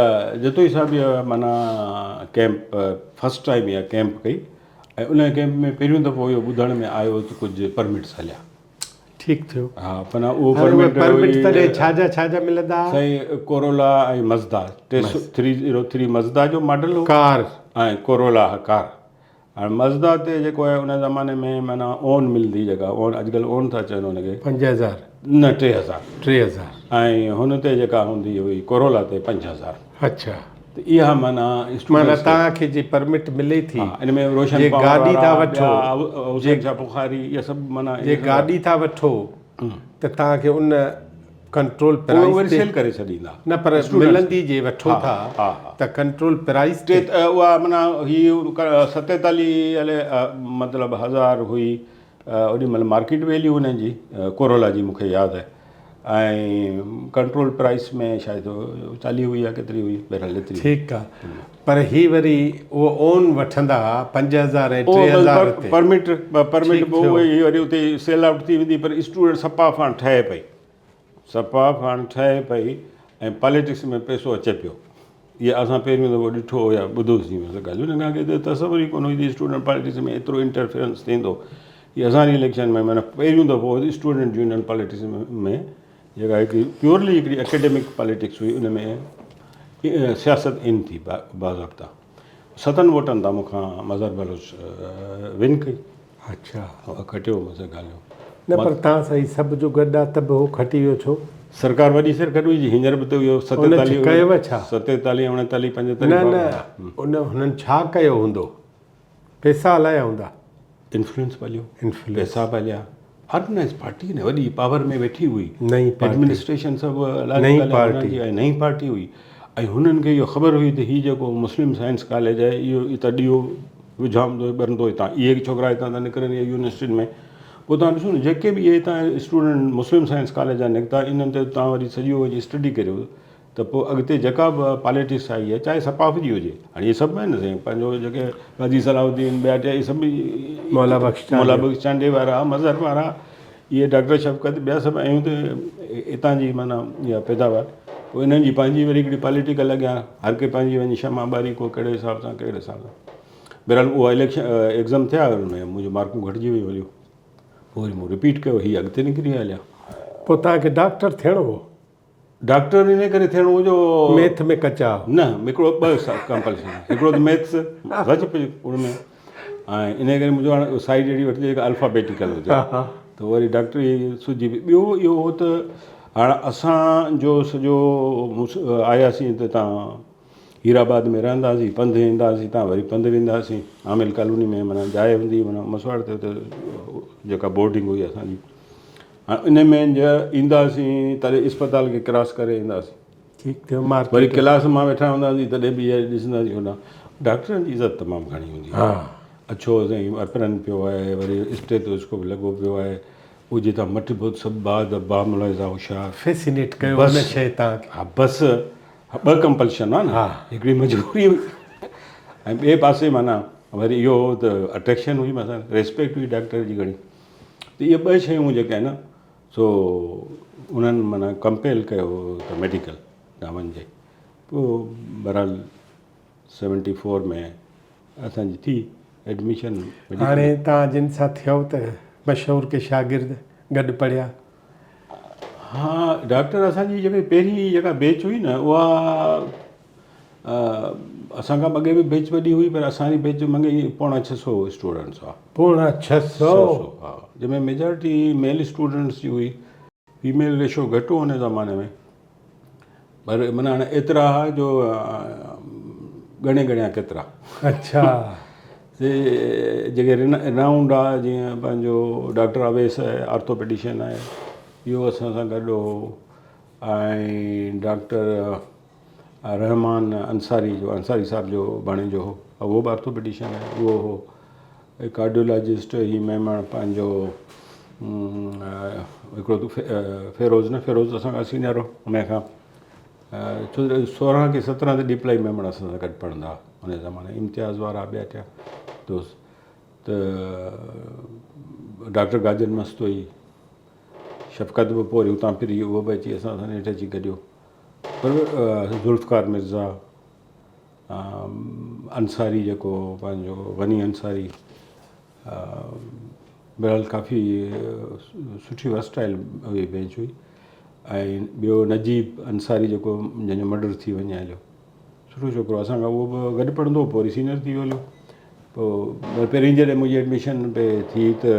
جتوئي صاحب اها معنيٰ ڪيمپ فرسٽ ٽائيم اها ڪيمپ ڪئي ۽ ان ڪيمپ ۾ پهريون دفعو اهو ٻڌڻ ۾ آيو ته ڪجهه پرمٽس هليا. ٺيڪ ٿيو. ها معنيٰ اهو پرمٽ پرمٽ تڏهن ڇا جا ڇا جا ملندا ها؟ سائين ڪورولا ۽ مزدا ٽي سو ٿري زيرو ٿري مزدا جو ماڊل هو. ڪار. ۽ ڪورولا ڪار. هاڻي مزدا تي جيڪو آهي ان زماني ۾ معنيٰ اون ملندي جيڪا اون اڄڪلهه اون ٿا چون ان کي. 5000. نه 3000. 3000. ۽ هن تي جيڪا هوندي هئي ڪورولا تي 5000. اڇا. ته اها معنيٰ معنيٰ توهان کي جي پرمٽ ملي ٿي ها ان ۾ روشن جي گاڏي ٿا وٺو حسين شاهه بخاري اها سڀ معنيٰ جي گاڏي ٿا وٺو ته توهان کي ان ڪنٽرول پرائس وري سيل ڪري ڇڏيندا نه پر ملندي جي وٺو ٿا ته ڪنٽرول پرائس تي اها معنيٰ هي 47 الي مطلب هزار هئي اوڏي مهل مارڪيٽ ويليو انهن جي ڪورولا جي مون کي ياد آهي ۽ ڪنٽرول پرائس ۾ شايد 40 هئي يا ڪيتري هئي بهرحال ايتري ٺيڪ آ پر هي وري اهو اون وٺندا ها 5000 ۽ 3000 تي پرمٽ پرمٽ پوء اهي وري اتي سيل آئوٽ ٿي ويندي پر اسٽوڊنٽ سپاف هاڻ ٺهي پئي سپاف هاڻ ٺهي پئي ۽ پاليٽڪس ۾ پئسو اچي پيو اهي اسان پهريون دفعو ڏٺو يا ٻڌوسين اهي ڳالهيون ان کان اڳي ته تصور ئي ڪونه هئي ته اسٽوڊنٽ پاليٽڪس ۾ ايترو انٽرفيئرنس ٿيندو هي اسان جي اليڪشن ۾ معنيٰ پهريون دفعو اسٽوڊنٽ يونين پاليٽڪس ۾ جيڪا هڪ پيورلي هڪڙي اڪيڊمڪ پاليٽڪس هئي ان ۾ سياست ان ٿي باضابطا ستن ووٽن تان مون کان مظهر بلوچ ون ڪئي اڇا. هو کٽيو مون سان ڳالهيو. نه پر تان سائين سڀ جو گڏ آ ته به هو کٽي ويو ڇو؟ سرڪار وڏي سر گڏ هئي جي هينئر به ته اهو ستيتاليهه ڪيو ڇا؟ ستيتاليهه اڻيتاليهه پنجيتاليهه نه نه ان هنن ڇا ڪيو هوندو؟ پيسا هلايا هوندا. انفلوئنس پليو پيسا پليا آرگنائز پارٽي نه وڏي پاور ۾ ويٺي هئي نئين پارٽي ايڊمنسٽريشن سڀ نئين پارٽي ۽ نئين پارٽي هئي ۽ هنن کي اهو خبر هئي ته هي جيڪو مسلم سائنس ڪاليج آهي اهو اتان ڏيئو وجهامندو ٻرندو هتان اهي ڇوڪرا هتان ٿا نڪرن اهي يونيورسٽين ۾ پوء تان ڏسو نه جيڪي به اهي هتان اسٽوڊنٽ مسلم سائنس ڪاليج جا نڪتا انهن تي تان وري سڄو وڃي اسٽڊي ڪريو ته پوء اڳتي جيڪا به پاليٽڪس آئي آهي چاهي سپاف جي هجي هاڻي اهي سڀ آهن نه سائين پنهنجو جيڪي غازي صلاح الدين ٻيا ٽيا اهي سڀ مولا بخش مولا بخش چانڊيي وارا مظهر وارا اهي ڊاڪٽر شفقت ٻيا سڀ آهيون ته هتان جي معنيٰ اها پيداوار پوء انهن جي پنهنجي وري هڪڙي پاليٽيڪل اڳيان هر ڪنهن پنهنجي وڃي شمع ٻاري ڪو ڪهڙي حساب سان ڪهڙي حساب سان بهرحال اها اليڪشن ايگزام ٿيا ان ۾ منهنجون مارڪون گهٽجي ويون هليون پوء وري مون رپيٽ ڪيو هي اڳتي نڪري ويا هليا. پوء توهان کي ڊاڪٽر ٿيڻو هو؟ ڊاڪٽر ان ڪري ٿيڻو هو جو. ميٿ ۾ ڪچا هئا. نه هڪڙو ٻه ڪمپلسري هڪڙو ته ميٿس سچ پچ ان ۾ ۽ ان ڪري منهنجو هاڻي سائيڊ اهڙي وٺجي جيڪا الفابيٽيڪل هجي ته وري ڊاڪٽري سجهي پئي ٻيو اهو هو ته هاڻ اسان جو سڄو آياسين ته تان هيرآباد ۾ رهندا هئاسين پنڌ ايندا هئاسين تان وري پنڌ ويندا هئاسين عامل ڪالوني ۾ معنيٰ جاء هوندي هئي معنيٰ مسواڙ تي اتي جيڪا بورڊنگ هئي اسان جي هاڻ ان ۾ جي ايندا هئاسين تڏهن اسپتال کي ڪراس ڪري ايندا هئاسين ٺيڪ ٿيو مارڪيٽ وري ڪلاس مان ويٺا هوندا هئاسين تڏهن به اها ڏسندا هئاسين هوڏانهن ڊاڪٽرن جي عزت تمام گهڻي هوندي هئي اڇو سائين اپرن پيو آهي وري اسٽيٿوسڪوپ لڳو پيو آهي اهو جتان مٽ بوت سڀ بعد باملاحظه هوشيار فيسينيٽ ڪيو ان شيء توهان کي ها بس ٻه ڪمپلشن آ نه هڪڙي مجبوري هئي ۽ ٻئي پاسي معنيٰ وري اهو هو ته اٽريڪشن هئي مٿان ريسپيڪٽ هئي ڊاڪٽر جي گهڻي ته اهي ٻه شيون جيڪي آهن نه سو انهن معنيٰ ڪمپيل ڪيو ته ميڊيڪل ڏانهن وڃجي پوء بهرحال سيونٽي فور ۾ اسان جي ٿي ايڊميشن. هاڻي توهان جن سان ٿيو ته مشهور ڪي شاگرد گڏ پڙهيا. ها ڊاڪٽر اسان جي جيڪي پهرين جيڪا بيچ هئي نه اها اسان کان اڳي به بيچ وڏي هئي پر اسان جي بيچ مڱي پوڻا ڇهه سو اسٽوڊنٽس هئا. پوڻا ڇهه سو؟ ها جنهن ۾ ميجارٽي ميل اسٽوڊنٽس جي هئي فيميل ريشو گهٽ هو ان زماني ۾ پر معنيٰ هاڻي ايترا ها جو ڳڻي ڳڻيا ڪيترا. اڇا. سي جيڪي رنائونڊ آ جيئن پنهنجو ڊاڪٽر اويس آهي آرٿوپيڊيشن آهي اهو اسان سان گڏ هو ۽ ڊاڪٽر رحمان انصاري جو انصاري صاحب جو ڀاڻيجو هو اهو به آرٿوپيڊيشن آهي اهو هو ڪارڊيولاجسٽ هي ميمڻ پنهنجو هڪڙو فيروز نه فيروز اسان کان سينئر هو ان کان ڇو سورهن ڪي سترهن تي ڏيپلائي ميمڻ اسان سان گڏ پڙهندا هئا ان زماني امتياز وارا ٻيا ٽيا دوست ته ڊاڪٽر گاجن مستوئي شفقت به پوء وري اتان ڦري اهو به اچي اسان سان نيٺ اچي گڏيو پر ذوالفقار مرزا انصاري جيڪو پنهنجو غني انصاري بهرحال ڪافي سٺي ورسٽائل هئي بينچ هئي ۽ ٻيو نجيب انصاري جيڪو جنهن جو مرڊر ٿي وڃي هليو سٺو ڇوڪرو اسان کان اهو به گڏ پڙهندو هو پوء وري سينئر ٿي ويو هليو پوء پهرين جڏهن منهنجي ايڊميشن پئي ٿي ته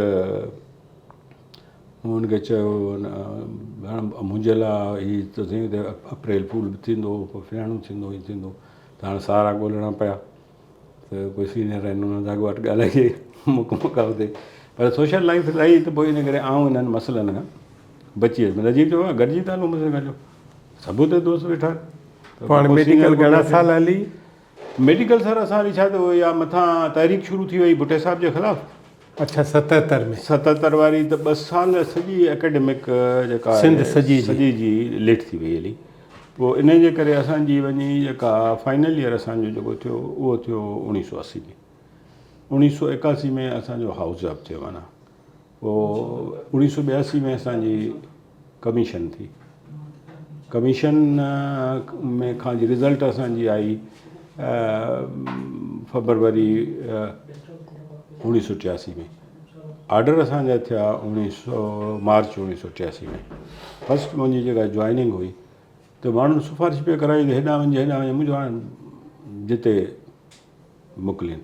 مون هن کي چيو منهنجي لاء هي ته سائين هتي اپريل فول به ٿيندو پوء فلاڻو ٿيندو هي ٿيندو ته هاڻي سهارا ڳولڻا پيا ته ڪوئي سينئر آهن انهن سان اڳواٽ ڳالهائجي مڪ مڪا هتي پر سوشل لائف رهي ته پوء ان ڪري آئون انهن مسئلن کان بچي ويس نجيب چيو گڏجي ٿا هلون مون سان گڏ سڀ اتي دوست ويٺا آهن پاڻ ميڊيڪل گهڻا سال هلي؟ ميڊيڪل سر اسان وري ڇا ته يا مٿان تحريڪ شروع ٿي وئي ڀٽي صاحب جي خلاف اڇا ستهتر ۾. ستهتر واري ته ٻه سال سڄي اڪيڊمڪ جيڪا سنڌ سڄي جي. سڄي جي ليٽ ٿي وئي هلي پوء انهي جي ڪري اسان جي وڃي جيڪا فائنل ايئر اسان جو جيڪو ٿيو اهو ٿيو اوڻيهه سو اسي ۾ اوڻيهه سو ايڪاسي ۾ اسان جو هائوس جاب ٿيو معنيٰ پوء اوڻيهه سو ٻياسي ۾ اسان جي ڪميشن ٿي ڪميشن ۾ کان جي رزلٽ اسان جي آئي فبروري اوڻيهه سو ٽياسي ۾ آرڊر اسان جا ٿيا اوڻيهه سو مارچ اوڻيهه سو ٽياسي ۾ فرسٽ منهنجي جيڪا جوائننگ هئي ته ماڻهن سفارش پئي ڪرائي ته هيڏانهن وڃ هيڏانهن وڃ منهنجو هاڻي جتي موڪلين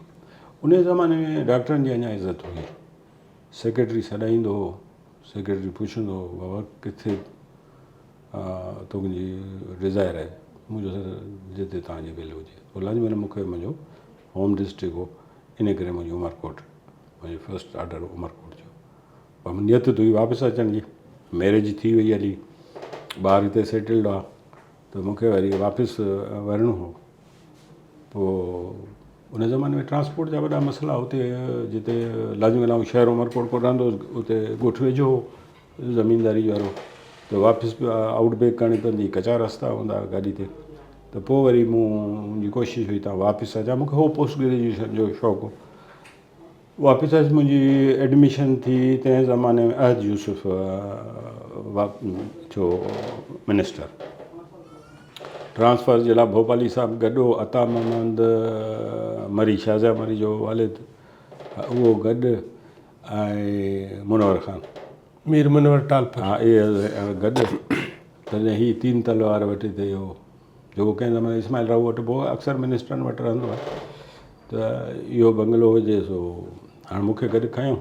ان زماني ۾ ڊاڪٽرن جي اڃا عزت هئي سيڪريٽري سڏائيندو هو سيڪريٽري پڇندو هو بابا ڪٿي تنهنجي ڊزائر آهي مون چيو سر جتي توهان جي دل هجي الائي معنيٰ مون کي منهنجو هوم ڊسٽرڪٽ هو ان ڪري منهنجو عمرڪوٽ منهنجو فرسٽ آرڊر عمرڪوٽ جو پر نيت ته هئي واپس اچڻ جي ميريج ٿي وئي هلي ٻار هتي سيٽلڊ هئا ته مون کي وري واپس ورڻو هو پوء ان زماني ۾ ٽرانسپورٽ جا وڏا مسئلا اتي جتي لازمي ڳالهه آئون شهر عمرڪوٽ ڪو رهندو هوس اتي ڳوٺ ويجهو هو زمينداري وارو ته واپس به آئوٽ بيڪ ڪرڻي پوندي ڪچا رستا هوندا هئا گاڏي تي ته پوء وري مون منهنجي ڪوشش هئي ته واپس اچان مونکي هو پوسٽ گريجوئيشن جو شوق هو واپس آيس منهنجي ايڊميشن ٿي تنهن زماني ۾ احد يوسف ٿيو منسٽر ٽرانسفر جي لاء ڀوپالي صاحب گڏ هو عطا محمد مري شازيا مري جو والد اهو گڏ ۽ منور خان مير منور ٽالپر ها اهي گڏ تڏهن هي تين تلوار وٽ هتي هو جيڪو ڪنهن زماني اسماعيل راهو وٽ به هو اڪثر منسٽرن وٽ رهندو آهي ته اهو بنگلو هجي سو هاڻ مون کي گڏ کنيو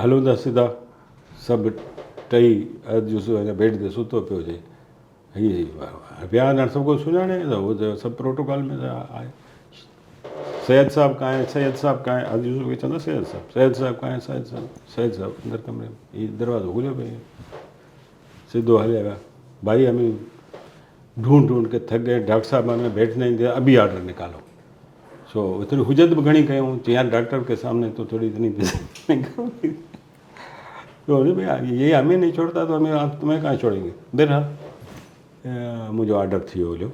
هلون ٿا سڌا سڀ ٽئي اڌ جو اڃا بيڊ تي ستو پيو هجي هي ويا هاڻ سڀ ڪو سڃاڻي ته هو ته سڀ پروٽوڪول ۾ ته آهي سيد صاحب ڪان آهي سيد صاحب ڪان آهي اڌ يوسف کي چوندا سيد صاحب سيد صاحب ڪان آهي سيد صاحب سيد صاحب اندر ڪمري ۾ هي دروازو کليو پيو سڌو هليا ويا ڀائي همين ڍونڍ ڍونڍ ڪي ٿڪ گئي ڊاڪٽر صاحب همين بيٺ نهين ديا ابي آرڊر نڪالو سو اتني حجت به گهڻي ڪيون چي يار ڊاڪٽر ڪي سامني تو ٿوري اتني تو ڀئي یہ همين نهين ڇوڙتا تو همين آپ تمهين ڪهان ڇوڙين گي بهرحال منهنجو آرڊر ٿي ويو هليو.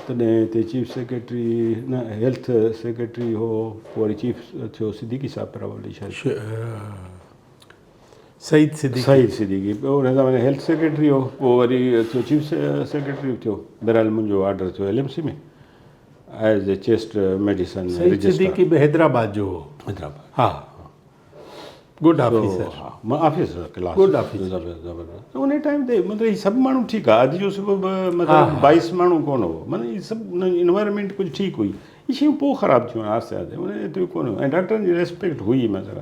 تڏهن هتي چيف سيڪريٽري نه هيلٿ سيڪريٽري هو پوء وري چيف ٿيو صديقي صاحب پرابلي شايد سعيد صديقي سعيد صديقي ان زماني هيلٿ سيڪريٽري هو پوء وري ٿيو چيف سيڪريٽري ٿيو بهرحال منهنجو آرڊر ٿيو L M C ۾ as a chest medicine Saeed Siddiqui به حيدرآباد جو هو حيدرآباد ها good officer officer class good officer زبردست ان ٽائيم تي مطلب هي سڀ ماڻهو ٺيڪ آ اڄ جو سبب مطلب بائيس ماڻهو ڪونه هو مطلب هي سڀ انوائرمينٽ ڪجهه ٺيڪ هئي هي شيون پوء خراب ٿيون آهستي آهستي ان ايتريون ڪونه ۽ ڊاڪٽرن جي ريسپيڪٽ هئي مطلب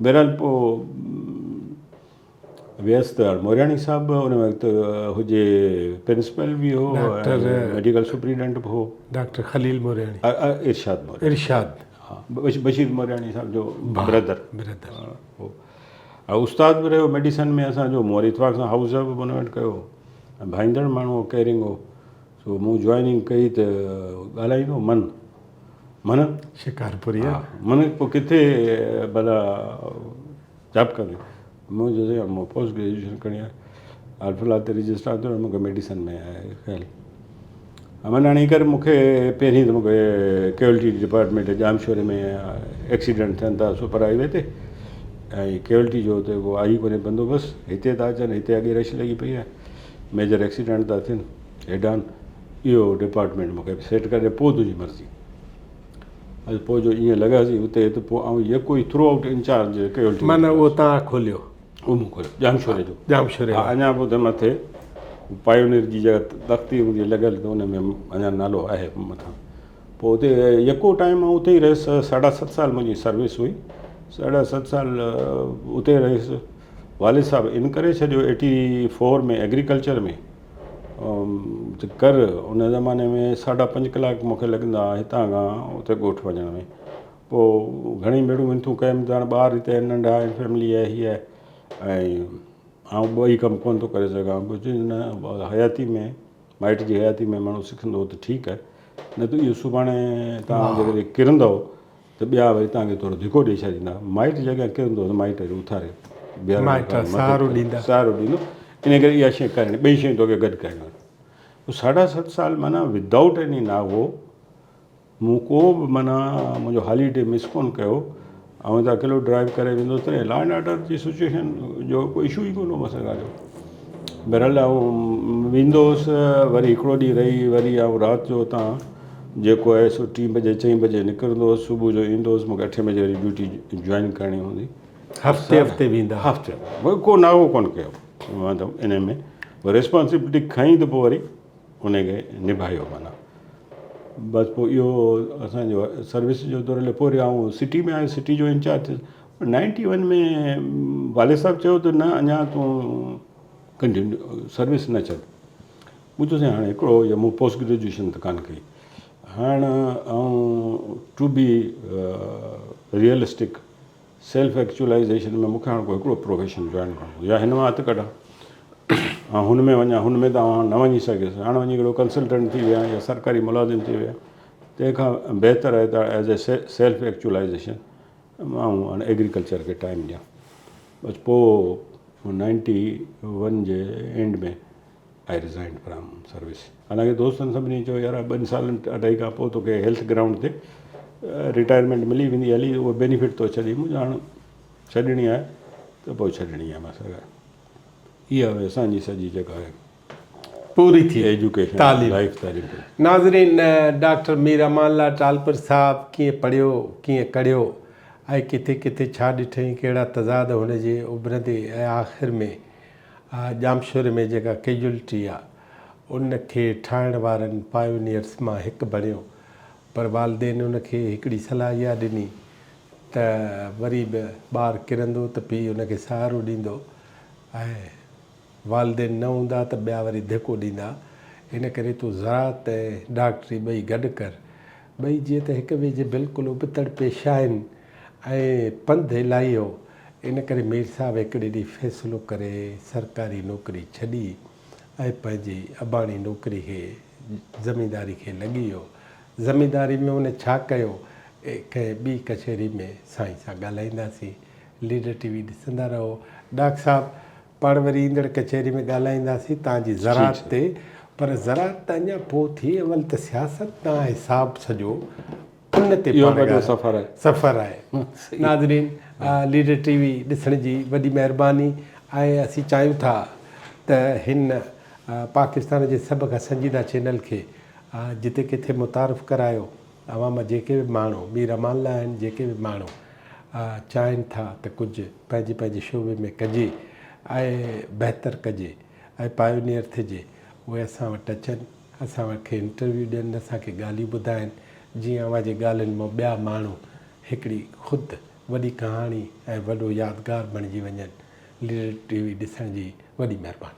بهرحال پوء ويس ته مورياڻي صاحب به ان وقت هجي پرنسپل به هو ڊاڪٽر ميڊيڪل سپرنٽينڊنٽ به هو ڊاڪٽر خليل مورياڻي ارشاد مورياڻي ارشاد ها بشير مورياڻي صاحب جو برادر برادر هو ۽ استاد به رهيو ميڊيسن ۾ اسان جو مون وري اتفاق سان هائوس جاب به ان وٽ ڪيو ۽ ڀائيندڙ ماڻهو هو ڪيئرنگ هو سو مون جوائننگ ڪئي ته ڳالهائيندو من من شڪارپوري ها من پوء ڪٿي ڀلا جاب ڪندي مون چيو سائين مون پوسٽ گريجوئيشن ڪرڻي آهي حال في الحال ته رجسٽرار ٿيو مون کي ميڊيسن ۾ آهي خيال امن هاڻي ڪر مون کي پهرين ته مون کي ڪيولٽي ڊپارٽمينٽ ڄامشوري ۾ ايڪسيڊنٽ ٿين ٿا سپر هاء وي تي ۽ ڪيولٽي جو اتي ڪو آهي ڪونهي بندوبست هتي ٿا اچن هتي اڳي رش لڳي پئي آهي ميجر ايڪسيڊنٽ ٿا ٿين هيڊ آن اهو ڊپارٽمينٽ مون کي سيٽ ڪري پوء تنهنجي مرضي ۽ پوء جو ائين لڳاسين اتي ته پوء آئون يڪو ئي ٿرو آئوٽ انچارج ڪيولٽي معنيٰ اهو توهان کوليو اهو مون کوليو ڄامشوري جو ڄامشوري ها اڃا به اتي مٿي پايونيئر جي جيڪا تختي هوندي لڳل ته ان ۾ اڃا نالو آهي مٿان پوء اتي يڪو ٽائيم آئون اتي ئي رهيس ساڍا ست سال منهنجي سروس هئي ساڍا ست سال اتي رهيس والد صاحب ان ڪري ڇڏيو ايٽي فور ۾ ايگريڪلچر ۾ ته ڪر ان زماني ۾ ساڍا پنج ڪلاڪ مون کي لڳندا هئا هتان کان اتي ڳوٺ وڃڻ ۾ پوء گهڻي ميڙون منٿون ڪيم ته هاڻي ٻار هتي آهن ننڍا آهن فيملي آهي هي آهي ۽ آئون ٻئي ڪم ڪونه ٿو ڪري سگهان پوء چيائين نه حياتي ۾ مائٽ جي حياتي ۾ ماڻهو سکندو ته ٺيڪ آهي نه ته اهو سڀاڻي توهان جيڪڏهن ڪرندؤ ته ٻيا وري توهان کي ٿورو ڌڪو ڏئي ڇڏيندا. مائٽ جي اڳيان ڪرندو ته مائٽ وري اٿاري بيهارڻ مائٽ سهارو ڏيندا. سهارو ڏيندو. ان ڪري اها شيء ڪرڻي ٻئي شيون توکي گڏ ڪرڻيون آهن. پوء ساڍا ست سال معنيٰ ودائوٽ ايني ناغو مون ڪو به معنيٰ منهنجو هاليڊي مس ڪونه ڪيو. آئون هتان اڪيلو ڊرائيو ڪري ويندو هوس تڏهن لا اينڊ آرڊر جي سچوئيشن جو ڪو اشو ئي ڪونه هو مسئلي ڳالهه جو. بهرحال آئون ويندو هوس وري هڪڙو ڏينهن رهي وري آئون رات جو اتان جيڪو آهي سو ٽين بجي چئين بجي نڪرندو هوس صبح جو ايندو هوس مونکي اٺين بجي وري ڊيوٽي جوائن ڪرڻي هوندي. هفتي هفتي ويندا. هفتي هفتي ڪو ناغو ڪونه ڪيو مطلب ان ۾ ريسپانسبلٽي کنئي ته پوء وري ان کي نڀايو معنيٰ بس پوء اهو اسانجو سروس جو دور هليو پوء وري آئون سٽي ۾ آيس سٽي جو انچارج ٿيس نائنٽي ون ۾ والد صاحب چيو ته نه اڃا تون ڪنٽينيو سروس نه ڇڏ مون چيو سائين هاڻي هڪڙو يا مون پوسٽ گريجوئيشن ته ڪانه ڪئي هاڻ آئون to be realistic self actualisation ۾ مون کي هاڻ ڪو هڪڙو پروفيشن جوائن ڪرڻو يا هن مان هٿ ڪڍان ۽ هن ۾ وڃان هن ۾ ته آئون نه وڃي سگهيس هاڻ وڃي هڪڙو ڪنسلٽنٽ ٿي ويا يا سرڪاري ملازم ٿي ويا تنهن کان بهتر آهي ته ايز اي سيلف ايڪچولائيزيشن آئون هاڻ ايگريڪلچر کي ٽائيم ڏيان بس پوء نائنٽي ون جي اينڊ ۾ آئي ريزائنڊ فرام سروس حالانڪه دوستن سڀني چيو يار ٻن سالن اڍائي کان پوء توکي هيلٿ گرائونڊ تي رٽائرمينٽ ملي ويندي هلي اهو بينيفٽ تو ڇڏي مون چيو هاڻ ڇڏڻي آهي ته پوء ڇڏڻي آهي بس اها هئي اسان جي سڄي جيڪا آهي پوري ٿي ايجوڪيشن تعليم لائف تعليم پوري. ناظرين ڊاڪٽر مير امان الله ٽالپر صاحب ڪيئن پڙهيو ڪيئن ڪڙهيو ۽ ڪٿي ڪٿي ڇا ڏٺئين ڪهڙا تضاد هن جي اڀرندي ۽ آخر ۾ ڄامشوري ۾ جيڪا ڪيجولٽي آ ان کي ٺاهڻ وارن پايونيئرس مان هڪ بڻيو پر والدين ان کي هڪڙي صلاح اها ڏني ته وري به ٻار ڪرندو ته پيء ان کي سهارو ڏيندو ۽ والدين نه هوندا ته ٻيا وري ڌڪو ڏيندا ان ڪري تون زراعت ۽ ڊاڪٽري ٻئي گڏ ڪر ٻئي جيئن ته هڪ ٻئي جي بلڪل ابتڙ پيشا آهن ۽ پنڌ الاهي هو، ان ڪري مير صاحب هڪڙي ڏينهن فيصلو ڪري سرڪاري نوڪري ڇڏي ۽ پنهنجي اباڻي نوڪري کي زمينداري کي لڳي ويو. زمينداري ۾ هن ڇا ڪيو، ڪنهن ٻي ڪچهري ۾ سائين سان ڳالهائينداسين. ليڊر ٽي وي ڏسندا رهو. ڊاڪٽر صاحب پاڻ وري ايندڙ ڪچهري ۾ ڳالهائينداسين تان جي زراعت تي. پر زراعت ته اڃا پوء ٿي اول ته سياست تان حساب سڄو ان تي اهو پاڻ وڏو ڳالهايو. سفر آهي. سفر آهي. ناظرين ليڊر ٽي وي ڏسڻ جي وڏي مهرباني ۽ اسين چاهيون ٿا ته هن پاڪستان جي سڀ کان سنجيده چينل کي جتي ڪٿي متعارف ڪرايو اوهان مان جيڪي به ماڻهو مير امان الله آهن جيڪي به ماڻهو چاهين ٿا ته ڪجهه پنهنجي پنهنجي شعبي ۾ ڪجي ۽ بهتر ڪجي ۽ پايونيئر ٿجي اهي اسان وٽ اچن اسان کي انٽرويو ڏين اسان کي ڳالهيون ٻڌائين جيئن اوهان جي ڳالهين مان ٻيا ماڻهو هڪڙي خود وڏي ڪهاڻي ۽ وڏو يادگار بڻجي وڃن. ليڊر ٽي وي ڏسڻ جي وڏي مهرباني.